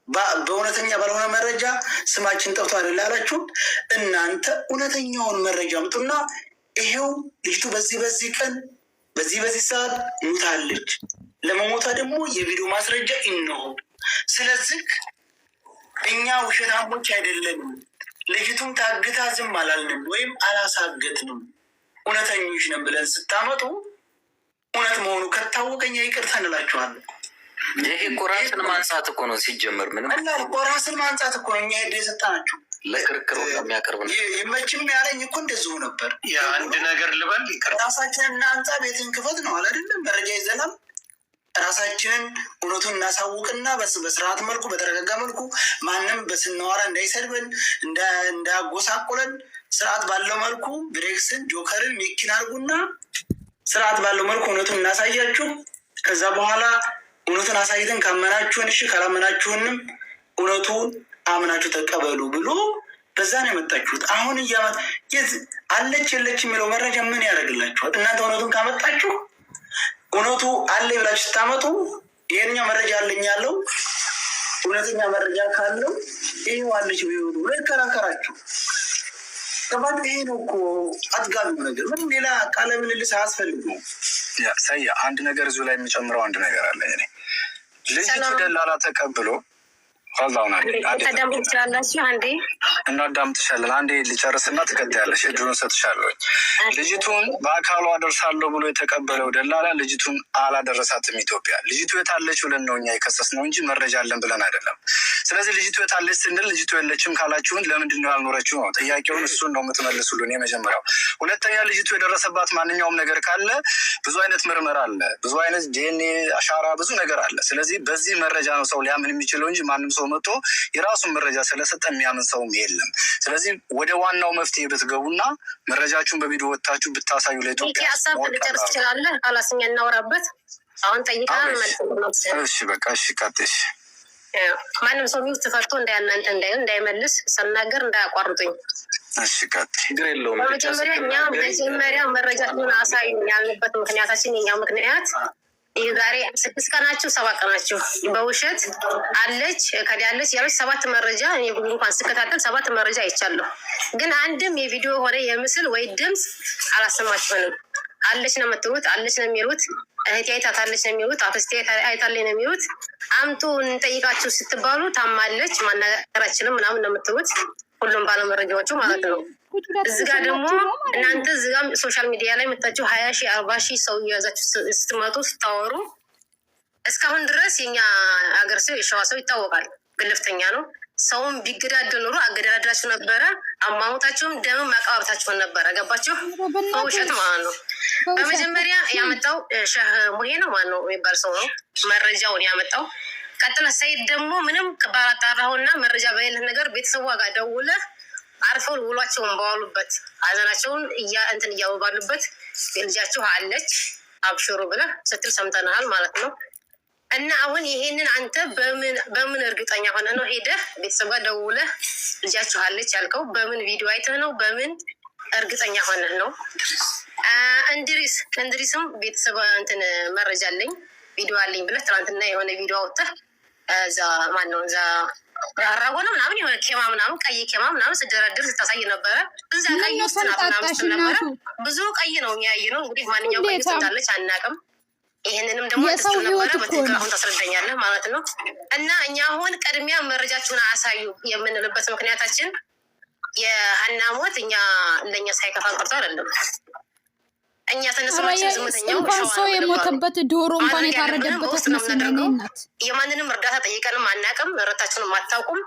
በእውነተኛ ባልሆነ መረጃ ስማችን ጠፍቷል አይደል ያላችሁ? እናንተ እውነተኛውን መረጃ አምጡና ይሄው ልጅቱ በዚህ በዚህ ቀን በዚህ በዚህ ሰዓት ሙታለች፣ ለመሞቷ ደግሞ የቪዲዮ ማስረጃ እነሆ። ስለዚህ እኛ ውሸታሞች አይደለንም፣ ልጅቱም ታግታ ዝም አላልንም ወይም አላሳገትንም፣ እውነተኞች ነን ብለን ስታመጡ እውነት መሆኑ ከታወቀ እኛ ይቅርታ እንላችኋለን። ይሄ እኮ ራስን ማንሳት እኮ ነው ሲጀመር። ምንም እና እኮ ራስን ማንጻት እኮ ነው እኛ ሄደ የሰጠናችሁ። ለክርክር የሚያቀርብ ነው። ይመችም ያለኝ እኮ እንደዚሁ ነበር። አንድ ነገር ልበል፣ ይቅርታ። ራሳችንን እናንጻ፣ ቤትን ክፈት ነው አለ አይደለም? መረጃ ይዘናል። ራሳችንን እውነቱን እናሳውቅና በስርዓት መልኩ በተረጋጋ መልኩ ማንም በስናወራ እንዳይሰድበን እንዳያጎሳቁለን ስርዓት ባለው መልኩ ብሬክስን፣ ጆከርን፣ ሚኪን አድርጉና ስርዓት ባለው መልኩ እውነቱን እናሳያችሁ። ከዛ በኋላ እውነቱን አሳይተን ካመናችሁን እሺ፣ ካላመናችሁንም እውነቱን አምናችሁ ተቀበሉ ብሎ በዛ ነው የመጣችሁት። አሁን አለች የለች የሚለው መረጃ ምን ያደርግላችኋል? እናንተ እውነቱን ካመጣችሁ እውነቱ አለ ብላችሁ ስታመጡ ይሄንኛው መረጃ አለኝ ያለው እውነተኛ መረጃ ካለው ይሄው አለች ብሎ ይከራከራችሁ። ከባድ ይሄ ነው እኮ አጥጋቢው ነገር። ምንም ሌላ ቃለ ምልልስ አያስፈልግም። ሰያ አንድ ነገር እዚሁ ላይ የሚጨምረው አንድ ነገር አለ። እኔ ልጅቱ ደላላ ተቀብሎ ታዳምጡ ትችላላችሁ። አንዴ እናዳምጥሻለን። አንዴ ልጨርስና ትቀጥያለሽ። እድሉን ሰጥሻለሁኝ። ልጅቱን በአካሉ አደርሳለሁ ብሎ የተቀበለው ደላላ ልጅቱን አላደረሳትም። ኢትዮጵያ ልጅቱ የታለች ብለን ነው እኛ የከሰስነው እንጂ መረጃ አለን ብለን አይደለም። ስለዚህ ልጅቱ የታለች ስንል ልጅቱ የለችም ካላችሁን ለምንድን ነው ያልኖረችው ነው ጥያቄውን። እሱን ነው የምትመልሱልን የመጀመሪያው። ሁለተኛ ልጅቱ የደረሰባት ማንኛውም ነገር ካለ ብዙ አይነት ምርመራ አለ፣ ብዙ አይነት ዲኤንኤ አሻራ፣ ብዙ ነገር አለ። ስለዚህ በዚህ መረጃ ነው ሰው ሊያምን የሚችለው እንጂ ማንም ሰው መጥቶ የራሱን መረጃ ስለሰጠ የሚያምን ሰውም የለም። ስለዚህ ወደ ዋናው መፍትሄ ብትገቡና መረጃችሁን በቪዲዮ ወጥታችሁ ብታሳዩ ለኢትዮጵያ ሀሳብ ልጨርስ ትችላለህ። ኋላስ እኛ እናወራበት። አሁን ጠይቀናል። እሺ በቃ እሺ፣ ቀጥሽ። ማንም ሰው mute ፈርቶ እንዳያናንተ እንዳይመልስ ስናገር እንዳያቋርጡኝ። እሺ ቀጥ ችግር የለውም። በመጀመሪያ እኛ መጀመሪያ መረጃችሁን አሳዩን ያልንበት ምክንያታችን የኛ ምክንያት ይህ ዛሬ 6 ቀናችሁ 7 ቀናችሁ በውሸት አለች ከዲያለች ያለች 7 መረጃ እኔ እንኳን ስከታተል 7 መረጃ አይቻለሁ። ግን አንድም የቪዲዮ ሆነ የምስል ወይ ድምፅ አላሰማችሁንም። አለች ነው የምትሉት፣ አለች ነው የሚሉት፣ እህቴ አይታታለች ነው የሚሉት፣ አክስቴ አይታለች ነው የሚሉት። አምጡ እንጠይቃችሁ ስትባሉ ታማለች ማናገራችንም ምናምን ነው የምትሉት። ሁሉም ባለመረጃዎቹ ማለት ነው። እዚህ ጋር ደግሞ እናንተ እዚህ ጋር social media ላይ መጣችሁ 20 ሺህ 40 ሺህ ሰው እየያዛችሁ ስትመጡ ስታወሩ እስካሁን ድረስ የኛ ሀገር ሰው የሸዋ ሰው ይታወቃል፣ ግልፍተኛ ነው። ሰውን ቢገዳደል ኖሮ አገዳዳችሁ ነበረ። አሟሟታችሁም ደምም አቀባብታችሁን ነበረ። ገባችሁ? በውሸት ማለት ነው። በውሸት በመጀመሪያ ያመጣው ሸህ ሙሄ ነው ማን ነው የሚባል ሰው ነው መረጃውን ያመጣው። ቀጥለ ሰይድ ደግሞ ምንም ባላጣራኸውና መረጃ በሌለህ ነገር ቤተሰቧ ጋር ደውለህ አርፈው ውሏቸውን በዋሉበት ሀዘናቸውን እንትን እያበባሉበት ልጃችሁ አለች አብሽሩ ብለህ ስትል ሰምተናል ማለት ነው። እና አሁን ይሄንን አንተ በምን እርግጠኛ ሆነ ነው ሄደህ ቤተሰብ ጋር ደውለህ ልጃችሁ አለች ያልከው? በምን ቪዲዮ አይተህ ነው? በምን እርግጠኛ ሆነህ ነው? እንድሪስም ቤተሰብ እንትን መረጃ አለኝ ቪዲዮ አለኝ ብለህ ትናንትና የሆነ ቪዲዮ አውጥተህ እዛ ማነው እዛ አራጎነ ምናምን የሆነ ኬማ ምናምን ቀይ ኬማ ምናምን ስደረድር ስታሳይ ነበረ። እዛ ቀይ ምነው ውስጥ ናት ምናምን ተንጣጣሽ ስትል ነበረ። እናቱ? ብዙ ቀይ ነው የሚያይ ነው እንግዲህ ማንኛው ቀይ ውስጥ ሁሌታም እንዳለች አናውቅም። ይህንንም ደግሞ የሰው ስትል ነበረ። ህይወት እኮ በትክክል ነው። አሁን ታስረዳኛለህ ማለት ነው። እና እኛ አሁን ቅድሚያ መረጃችሁን አሳዩ የምንልበት ምክንያታችን የሀና ሞት እኛ ለእኛ ሳይከፋን ቀርቶ አይደለም። እኛ ኧረ ተነስማችን ዝምተኛው እንኳን ሸዋ ሰው ነው የምንባለው። የሞተበት ዶሮ እንኳን ማድረግ ያለብንን የታረደበት በውስጥ ነው አትመስልም የኔ የምናደርገው። እናት። የማንንም እርዳታ ጠይቀንም አናውቅም። እረታችንም አታውቁም።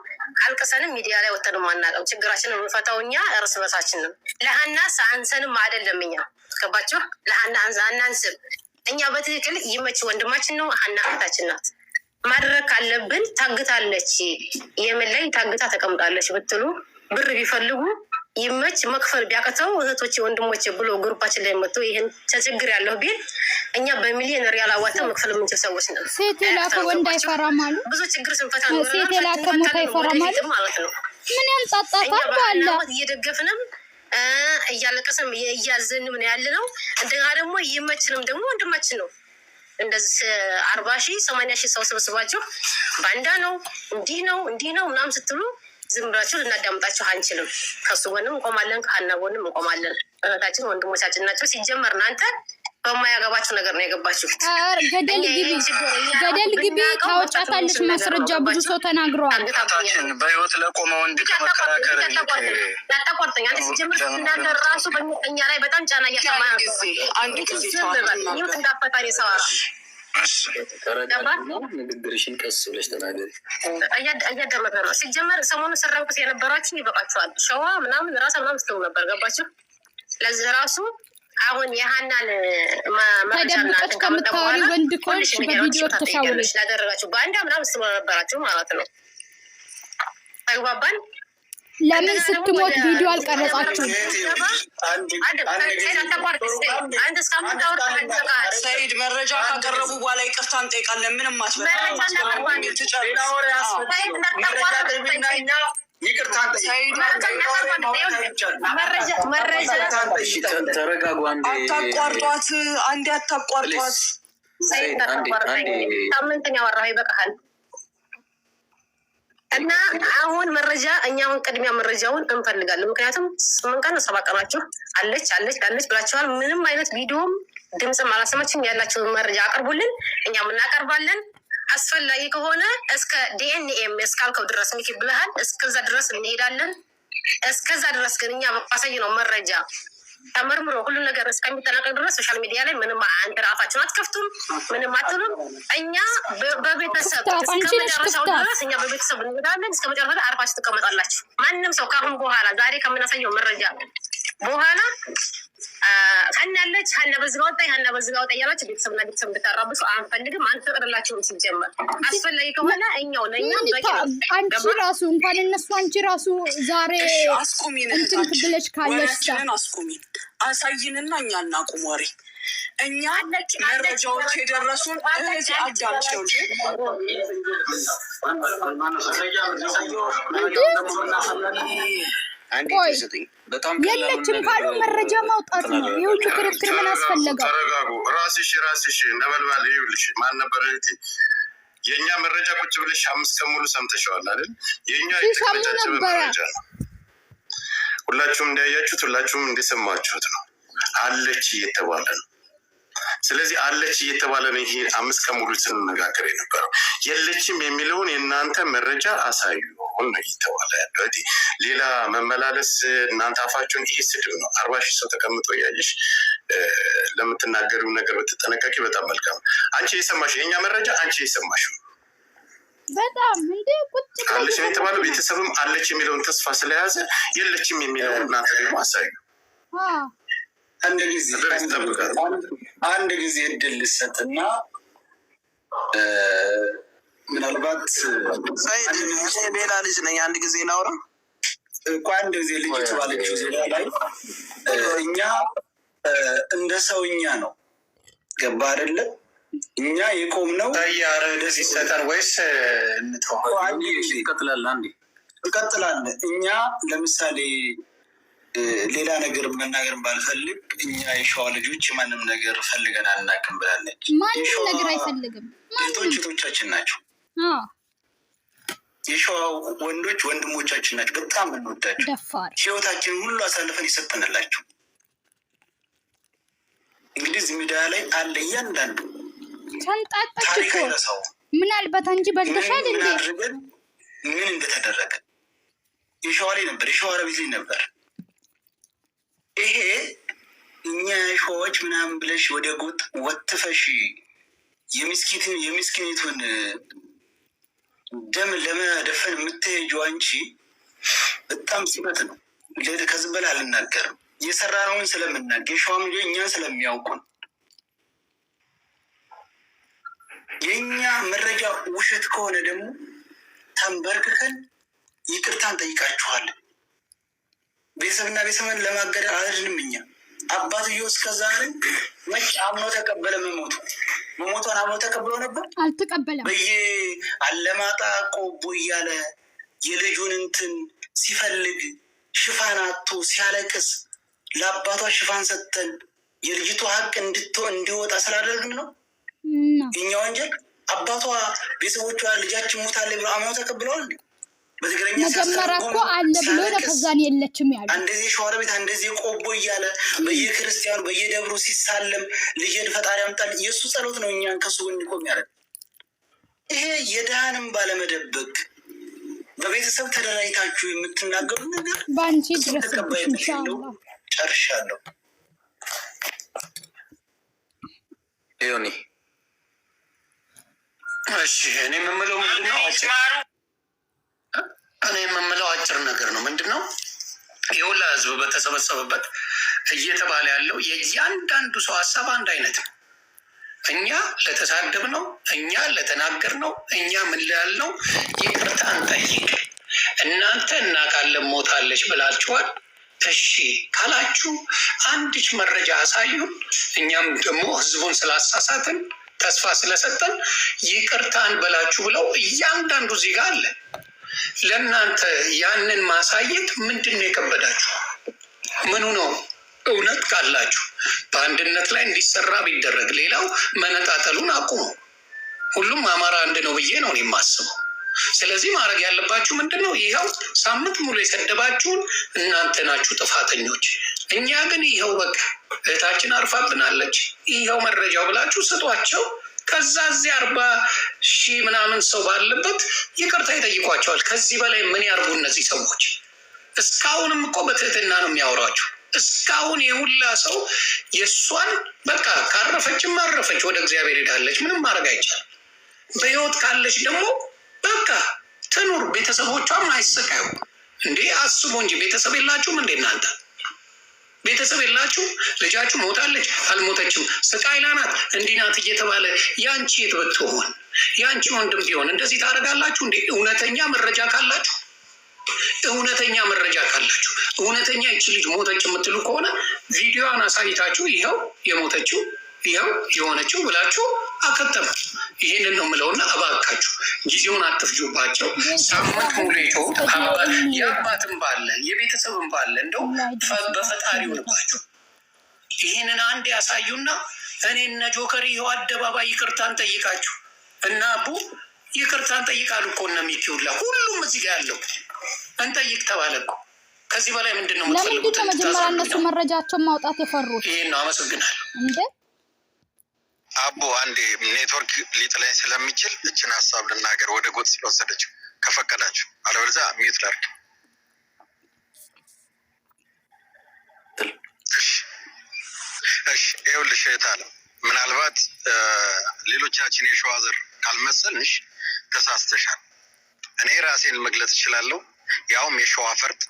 አልቅሰንም ሚዲያ ላይ ወተንም አናውቅም። ችግራችንን የምንፈታው እኛ እርስ በርሳችን ነው። ለሀና አንሰንም አይደለም እኛ ገባችሁ? ለሀና አናንስም። እኛ በትክክል ይመች ወንድማችን ነው። ሀና እህታችን ናት። ማድረግ ካለብን ታግታለች፣ የመን ላይ ታግታ ተቀምጣለች ብትሉ ብር ቢፈልጉ ይመች መክፈል ቢያቅተው እህቶቼ ወንድሞቼ ብሎ group ኣችን ላይ መጥቶ ይህን ተቸግር ያለሁ ቢል እኛ በሚሊዮን ሪያል አዋጥተን መክፈል የምንችል ሰዎች ነን። ሴት የላከ ወንድ አይፈራም አሉ። ብዙ ችግር ስንፈታ ሴት የላከ ሞት አይፈራም አሉ። ወደፊትም ማለት ነው። ምን እኛ ያንጣጣታል? በሀና በአላ ሞት እየደገፍንም እያለቀስንም እያዘንም ነው ያለ ነው። እንደገና ደግሞ ይመችንም ደግሞ ወንድማችን ነው። እንደዚህ 40,000 80,000 ሰው ሰብስባችሁ ባንዳ ነው እንዲህ ነው እንዲህ ነው ምናምን ስትሉ ዝም ብላችሁ ልናዳምጣችሁ አንችልም። ከሱ ጎንም እንቆማለን፣ ከሀና ጎንም እንቆማለን። እህታችን ወንድሞቻችን ናቸው። ሲጀመር እናንተ በማያገባችሁ ነገር ነው የገባችሁት። ኧረ ገደል እኛ ግቢ፣ ይህን ችግር እኛ ገደል ግቢ። ብናውቀው መፍታት ታወጫታለሽ የምንችል ነገር ነው። ማስረጃ ብዙ ገባችሁ? ሰው ተናግረዋል። ታችን በህይወት ለቆመ ወንድ ከመከራከር ይልቅ ያታቋርጠኝ አንተ ሲጀምር ስትናገር ራሱ በእኛ ላይ በጣም ጫና እያሰማ አንድ ጊዜ አንድ ጊዜ ዝም በል mute እንዳፈጣሪ ሰው ተረጋጊና ንግግርሽን ቀስ ብለሽ ተናገሪ። እያዳመጠ ነው። ሲጀመር ሰሞኑን ስረንኩት የነበራችሁ ይበቃችኋል። ሸዋ ምናምን ራሳ ምናምን ስትሉ ነበር። ገባችሁ? ለዚህ ራሱ አሁን የሀናን መረጃና ተደብቀሽ እንትን ካመጣ ከምታወሪ በኋላ ወንድ ሁልሽ ከሆንሽ ሚዲያዎች በቪዲዮ ተሻውሪ። ታጠይቂያለሽ ላደረጋችሁ በአንዳ ምናምን ስትሉ ነበራችሁ ማለት ነው። ተግባባን። ለምን እንደገና ደግሞ ስትሞት ወደ ቪዲዮ አልቀረጻችሁም? ሰይድ መረጃ ካቀረቡ በኋላ ይቅርታ እንጠይቃለን። ምንም መረጃ እናቀርባለን። ሌላ ወሬ አያስፈልግም። መረጃ አቅርቢና እኛ ይቅርታ ሰይድ መረጃ እሺ ተረጋጉ አንዴ። አታቋርጧት፣ አንዴ አታቋርጧት። Please ሰይድ አንዴ አንዴ ሳምንትን ያወራኸው ይበቃሃል። እና አሁን መረጃ እኛ አሁን ቅድሚያ መረጃውን እንፈልጋለን። ምክንያቱም 8 ቀን ነው 7 ቀናችሁ አለች አለች አለች ብላችኋል። ምንም አይነት ቪዲዮም ድምፅም አላሰማችም። ያላችሁን መረጃ አቅርቡልን፣ እኛም እናቀርባለን። አስፈላጊ ከሆነ እስከ ዲኤንኤም እስካልከው ድረስ ሚኪ ብለሃል፣ እስከዛ ድረስ እንሄዳለን። እስከዛ ድረስ ግን እኛ ባሳየነው መረጃ ተመርምሮ ሁሉም ነገር እስከሚጠናቀቅ ድረስ social media ላይ ምንም አንተ አፋችሁን አትከፍቱም፣ ምንም አትሉም። እኛ በቤተሰብ ክፍታፍ፣ እስከ አንቺ ነሽ መጨረሻው ክፍታፍ። ድረስ እኛ በቤተሰብ እንሄዳለን። እስከ መጨረሻ ድረስ አርፋችሁ ትቀመጣላችሁ። ማንም ሰው ከአሁን በኋላ ዛሬ ከምናሳየው መረጃ በኋላ ሀና አለች ሀና በዚህ ጋር ወጣ ሀና በዚህ ጋር ወጣ እያላችሁ ቤተሰብና ቤተሰብ እንድታራብሱ አንፈልግም፣ አንፈቅድላችሁም። ሲጀመር አስፈላጊ ከሆነ እኛው ለእኛ ምን በቂ ነው። አንቺ ገባ? ራሱ እንኳን እነሱ አንቺ ራሱ ዛሬ እሺ አስቁሚን፣ እንትን እህታችን ብለሽ ካለሽ ሳ ወሬያችንን አስቁሚን፣ አሳይንና እኛ እናቁም ወሬ። እኛ መረጃዎች የደረሱን እህቴ አዳምጪው እንጂ ቆይ በጣም ቀላሉን የለችም ነገር ካሉ መረጃ ማውጣት ነው። እንትን ይህ ሁሉ ክርክር ምን ተረጋጉ አስፈለገው? ተረጋጉ። ራስሽ ራስሽ ነበልባል ይኸውልሽ፣ ማን ነበር እህቴ? የእኛ መረጃ ቁጭ ብለሽ 5 ቀን ሙሉ ሰምተሸዋል አይደል? የእኛ ሲሰሙ የተቀነጫጨበ ነበረ። መረጃ ነው። ሁላችሁም እንዳያችሁት፣ ሁላችሁም እንደሰማችሁት ነው። አለች እየተባለ ነው። ስለዚህ አለች እየተባለ ነው። ይሄ 5 ቀን ሙሉ ስንነጋገር የነበረው የለችም የሚለውን የእናንተ መረጃ አሳዩ ነው እየተባለ ያለው። እህቴ፣ ሌላ መመላለስ እናንተ አፋችሁን፣ ይሄ ስድብ ነው። 40,000 ሰው ተቀምጦ እያየሽ ለምትናገሪው ነገር ብትጠነቀቂ በጣም መልካም ነው። አንቺ የሰማሽ የእኛ መረጃ አንቺ የሰማሽው በጣም እንዴ ቁጭ ብላ አለች ነው የተባለው። እየሰማች ነው። ቤተሰብም አለች የሚለውን ተስፋ ስለያዘ የለችም የሚለውን እናንተ ደግሞ አሳዩ። አዎ። አንድ ጊዜ አንድ ጊዜ እድል ልሰጥና ምናልባት ሰይድ ሌላ ልጅ ነኝ። አንድ ጊዜ ላውራ እኮ አንድ ጊዜ ልጅቱ ባለችው ዙሪያ ላይ እኛ እንደ ሰውኛ ነው፣ ገባ አይደለ? እኛ የቆምነው ኧረ ደስ ይሰጠን ወይስ እንተው? ይቀጥላል። አንዴ እንቀጥላለን። እኛ ለምሳሌ ሌላ ነገር መናገር ባልፈልግ እኛ የሸዋ ልጆች የማንም ነገር ፈልገን አናውቅም ብላለች። ማንም ነገር አይፈልግም። እህቶች እህቶቻችን ናቸው። የሸዋ ወንዶች ወንድሞቻችን ናቸው። በጣም እንወዳቸው። ደፋር ህይወታችንን ሁሉ አሳልፈን የሰጠንላቸው። እንግዲህ እዚህ ሚዲያ ላይ አለ እያንዳንዱ ተንጣጣች ታሪክ እኮ። አይረሳውም። ምናልባት አንቺ በልተሻል ምን እንዴ? አድርገን ምን እንደተደረገ የሸዋ ላይ ነበር፣ የሸዋ ረቢት ላይ ነበር። ይሄ እኛ የሸዋዎች ምናምን ብለሽ ወደ ጎጥ ወትፈሽ የሚስኪኒቱን ደም ለመደፈን የምትሄጂው አንቺ በጣም ስበት ነው። ከዚህ በላይ አልናገርም። የሰራነውን ስለምናገር የሸዋም ልጆች እኛን ስለሚያውቁን የእኛ መረጃ ውሸት ከሆነ ደግሞ ተንበርክከን ይቅርታን ጠይቃችኋለን። ቤተሰብና ቤተሰብን ለማገደል አልሄድንም። እኛ አባትየው እስከ ዛሬ መች አምኖ ተቀበለ? መሞቷን አምኖ ተቀብሎ ነበር? አልተቀበለም። በየ አለማጣ ቆቦ እያለ የልጁን እንትን ሲፈልግ ሽፋን አጥቶ ሲያለቅስ ለአባቷ ሽፋን ሰጥተን የልጅቱ ሀቅ እንዲወጣ ስላደረግን ነው የኛ ወንጀል። አባቷ ቤተሰቦቿ ልጃችን ሞታለች ብሎ አምነው ተቀብለዋል። በትግረኛ መጀመሪያ እኮ አለ ብሎ ነው፣ ከዛን የለችም ያሉ። አንደዚህ ሸዋሮቢት አንደዚህ ቆቦ እያለ በየክርስቲያኑ በየደብሩ ሲሳለም ልጄን ፈጣሪ ያምጣል የእሱ ጸሎት ነው እኛን ከሱ ጎን እንዲቆም ያደረግ። ይሄ የድሃንም ባለመደበቅ በቤተሰብ ተደራጅታችሁ የምትናገሩ ነገር በአንቺ ድረስብሽ ተቀባይነት የለውም። ኢንሻአላህ። ጨርሻለሁ። ዮኒ እሺ፣ እኔ የምምለው ምንድነው? እኔ የምምለው አጭር ነገር ነው። ምንድን ነው? የሁላ ህዝብ በተሰበሰበበት እየተባለ ያለው የእያንዳንዱ ሰው ሀሳብ አንድ አይነት ነው። እኛ ለተሳደብ ነው፣ እኛ ለተናገር ነው፣ እኛ ምን ላልነው ይቅርታ እንጠይቅ። እናንተ እናውቃለን ሞታለች ብላችኋል። እሺ ካላችሁ አንድች መረጃ አሳዩን። እኛም ደግሞ ህዝቡን ስላሳሳትን ተስፋ ስለሰጠን ይቅርታ እንበላችሁ ብለው እያንዳንዱ እዚህ ጋር አለ። ለእናንተ ያንን ማሳየት ምንድን ነው የከበዳችሁ? ምኑ ነው? እውነት ካላችሁ በአንድነት ላይ እንዲሰራ ቢደረግ፣ ሌላው መነጣጠሉን አቁሙ። ሁሉም አማራ አንድ ነው ብዬ ነው እኔ የማስበው። ስለዚህ ማድረግ ያለባችሁ ምንድን ነው? ይኸው ሳምንት ሙሉ የሰደባችሁን እናንተ ናችሁ ጥፋተኞች። እኛ ግን ይኸው በቃ እህታችን አርፋብናለች፣ ይኸው መረጃው ብላችሁ ስጧቸው። ከዛ እዚህ 40,000 ምናምን ሰው ባለበት ይቅርታ ይጠይቋቸዋል። ከዚህ በላይ ምን ያርጉ እነዚህ ሰዎች? እስካሁንም እኮ በትህትና ነው የሚያወሯቸው። እስካሁን የሁላ ሰው የእሷን በቃ ካረፈችም አረፈች፣ ወደ እግዚአብሔር ሄዳለች። ምንም ማድረግ አይቻልም። በህይወት ካለች ደግሞ በቃ ትኑር፣ ቤተሰቦቿም አይሰቃዩ። እንዴ አስቡ እንጂ ቤተሰብ የላችሁም እንዴ እናንተ? ቤተሰብ የላችሁ? ልጃችሁ ሞታለች አልሞተችም፣ ስቃይ ላይ ናት እንዲህ ናት እየተባለ ያንቺ የት ብትሆን ያንቺ ወንድም ቢሆን እንደዚህ ታደርጋላችሁ እንዴ? እውነተኛ መረጃ ካላችሁ እውነተኛ መረጃ ካላችሁ እውነተኛ ይቺ ልጅ ሞተች የምትሉ ከሆነ ቪዲዮዋን አሳይታችሁ ይኸው የሞተችው ይኸው የሆነችው ብላችሁ አከተሙ። ይህንን ነው የምለውና እባካችሁ ጊዜውን አትፍጁባቸው። ሳምንት ሙሉ የጮሁት የአባትም ባለ የቤተሰብም ባለ እንደው በፈጣሪ ይሁንባችሁ። ይህንን አንድ ያሳዩና እኔ እነ ጆከር ይኸው አደባባይ ይቅርታን ጠይቃችሁ እና አቡ ይቅርታን ጠይቃሉ እኮ እነ ሚኪ ሁላ ሁሉም እዚህ ጋር ያለው እንጠይቅ ተባለ እኮ። ከዚህ በላይ ምንድን ነው ለምንድን የምትፈልጉት? ነው መጀመሪያ እነሱ መረጃቸውን ማውጣት የፈሩት ይህን ነው። አመሰግናለሁ። እንዴ? አቦ አንዴ ኔትወርክ ሊጥለኝ ስለሚችል እችን ሀሳብ ልናገር ወደ ጎጥ ስለወሰደችው ከፈቀዳችሁ፣ አለበለዚያ mute ላድርግ። እሺ ይኸውልሽ እህት አለም፣ ምናልባት ሌሎቻችን የሸዋ ዘር ካልመሰልንሽ ተሳስተሻል። እኔ ራሴን መግለጽ እችላለሁ፣ ያውም የሸዋ ፈርጥ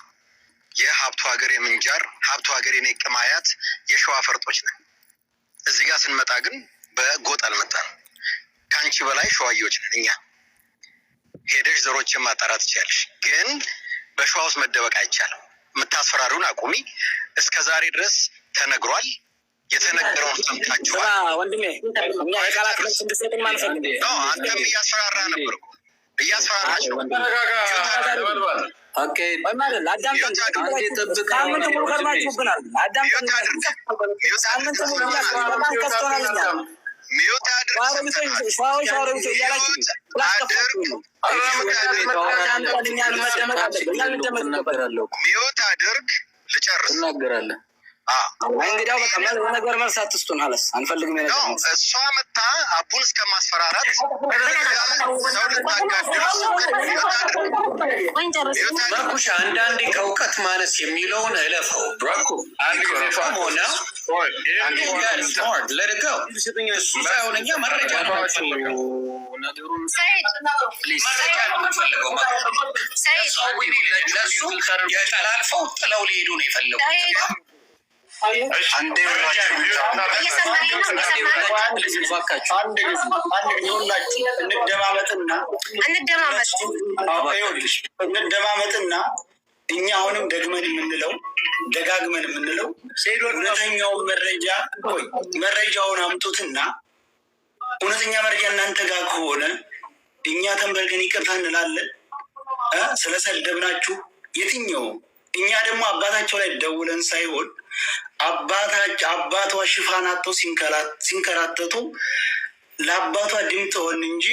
የሀብቱ ሀገር የምንጃር ሀብቱ ሀገር የኔ ቅማያት የሸዋ ፈርጦች ነን። እዚህ ጋር ስንመጣ ግን በጎጥ አልመጣንም። ከአንቺ በላይ ሸዋዮች ነን እኛ። ሄደሽ ዘሮችን ማጣራት ትችያለሽ። ግን በሸዋ ውስጥ መደበቅ አይቻልም። የምታስፈራሪውን አቁሚ። እስከ ዛሬ ድረስ ተነግሯል። የተነገረውን ሰምታችኋል። ወንድሜ፣ እኛ የቃላት መልስ እንድሰጥን አንፈልግም። No፣ አንተም እያስፈራራ ነበር እኮ፣ እያስፈራራች ነው። አዳምጠን። ሳምንት ሙሉ ከርማችሁብናል። አዳምጠን። ሳምንት ሙሉ በጣም ከፍቶናል። እኛ ሸዋሮቢቶች፣ ሸዋሮቢቶች እያላችሁ ስላስከፋችሁ ነው። አዳምጠን። እኛን መደመጥ አለብን። እኛ ልንደመጥ ይገባል። Mute አድርግ፣ ልጨርስ። ትናገራለህ። እንግዲያው በቃ ነገር መልስ አትስጡን። خلاص አንፈልግም። የነገር መልስ። እሷ መታ አቡን እስከማስፈራራት ሰው ልታጋድል። መኩሻ፣ አንዳንዴ ከእውቀት ማነስ የሚለውን እለፈው። ሆነ እሱ ሳይሆን እኛ መረጃ ነው የምንፈልገው። መረጃ ነው የምንፈልገው። እነሱ የጠላልፈው ጥለው ሊሄዱ ነው የፈለጉት። አንድ ጊዜ ሁላችሁ እንደማመጥና እንደማመጥ። ይኸውልሽ፣ እንደማመጥና እኛ አሁንም ደግመን የምንለው፣ ደጋግመን የምንለው እውነተኛውን መረጃ፣ ቆይ፣ መረጃውን አምጡትና እውነተኛ መረጃ እናንተ ጋር ከሆነ እኛ ተንበርገን ይቅርታ እንላለን ስለሰደብናችሁ። የትኛው እኛ ደግሞ አባታቸው ላይ ደውለን ሳይሆን አባቷ ሽፋን አጥተው ሲንከራተቱ ለአባቷ ድምፅ ሆን እንጂ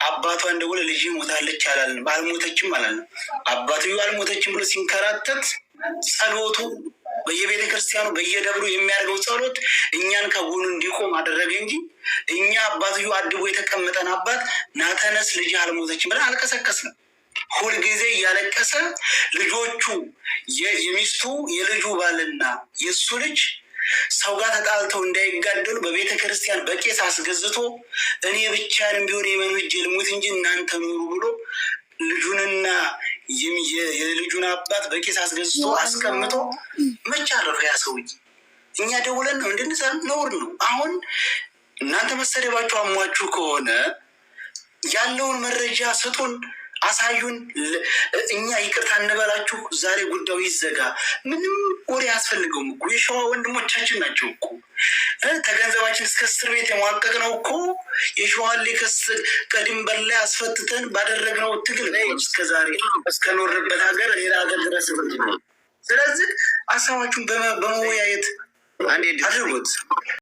አባቷን ደውለ ልጅ ሞታለች አላልንም፣ አልሞተችም አላልንም። አባትዮ አልሞተችም ብሎ ሲንከራተት ጸሎቱ በየቤተ ክርስቲያኑ በየደብሩ የሚያደርገው ጸሎት እኛን ከጎኑ እንዲቆም አደረገ እንጂ እኛ አባትዮ አድቦ የተቀመጠን አባት ናተነስ ልጅ አልሞተችም ብለን አልቀሰቀስንም። ሁልጊዜ እያለቀሰ ልጆቹ የሚስቱ የልጁ ባልና የእሱ ልጅ ሰው ጋር ተጣልተው እንዳይጋደሉ በቤተ ክርስቲያን በቄስ አስገዝቶ እኔ ብቻዬን ቢሆን የመኑ እጅ ልሙት እንጂ እናንተ ኑሩ ብሎ ልጁንና የልጁን አባት በቄስ አስገዝቶ አስቀምጦ መች አረፈ ያ ሰውዬ? እኛ ደውለን ነው እንድንሰ ነውር ነው። አሁን እናንተ መሰደባችሁ አሟችሁ ከሆነ ያለውን መረጃ ስጡን፣ አሳዩን። እኛ ይቅርታ እንበላችሁ። ዛሬ ጉዳዩ ይዘጋ። ምንም ወሬ አያስፈልገውም እኮ፣ የሸዋ ወንድሞቻችን ናቸው እኮ። ተገንዘባችን እስከ እስር ቤት የሟቀቅ ነው እኮ፣ የሸዋን ሊከስ ከድንበር ላይ አስፈትተን ባደረግነው ትግል እስከ ዛሬ እስከኖርበት ሀገር ሌላ ሀገር ድረስ። ስለዚህ ሀሳባችሁን በመወያየት አድርጉት።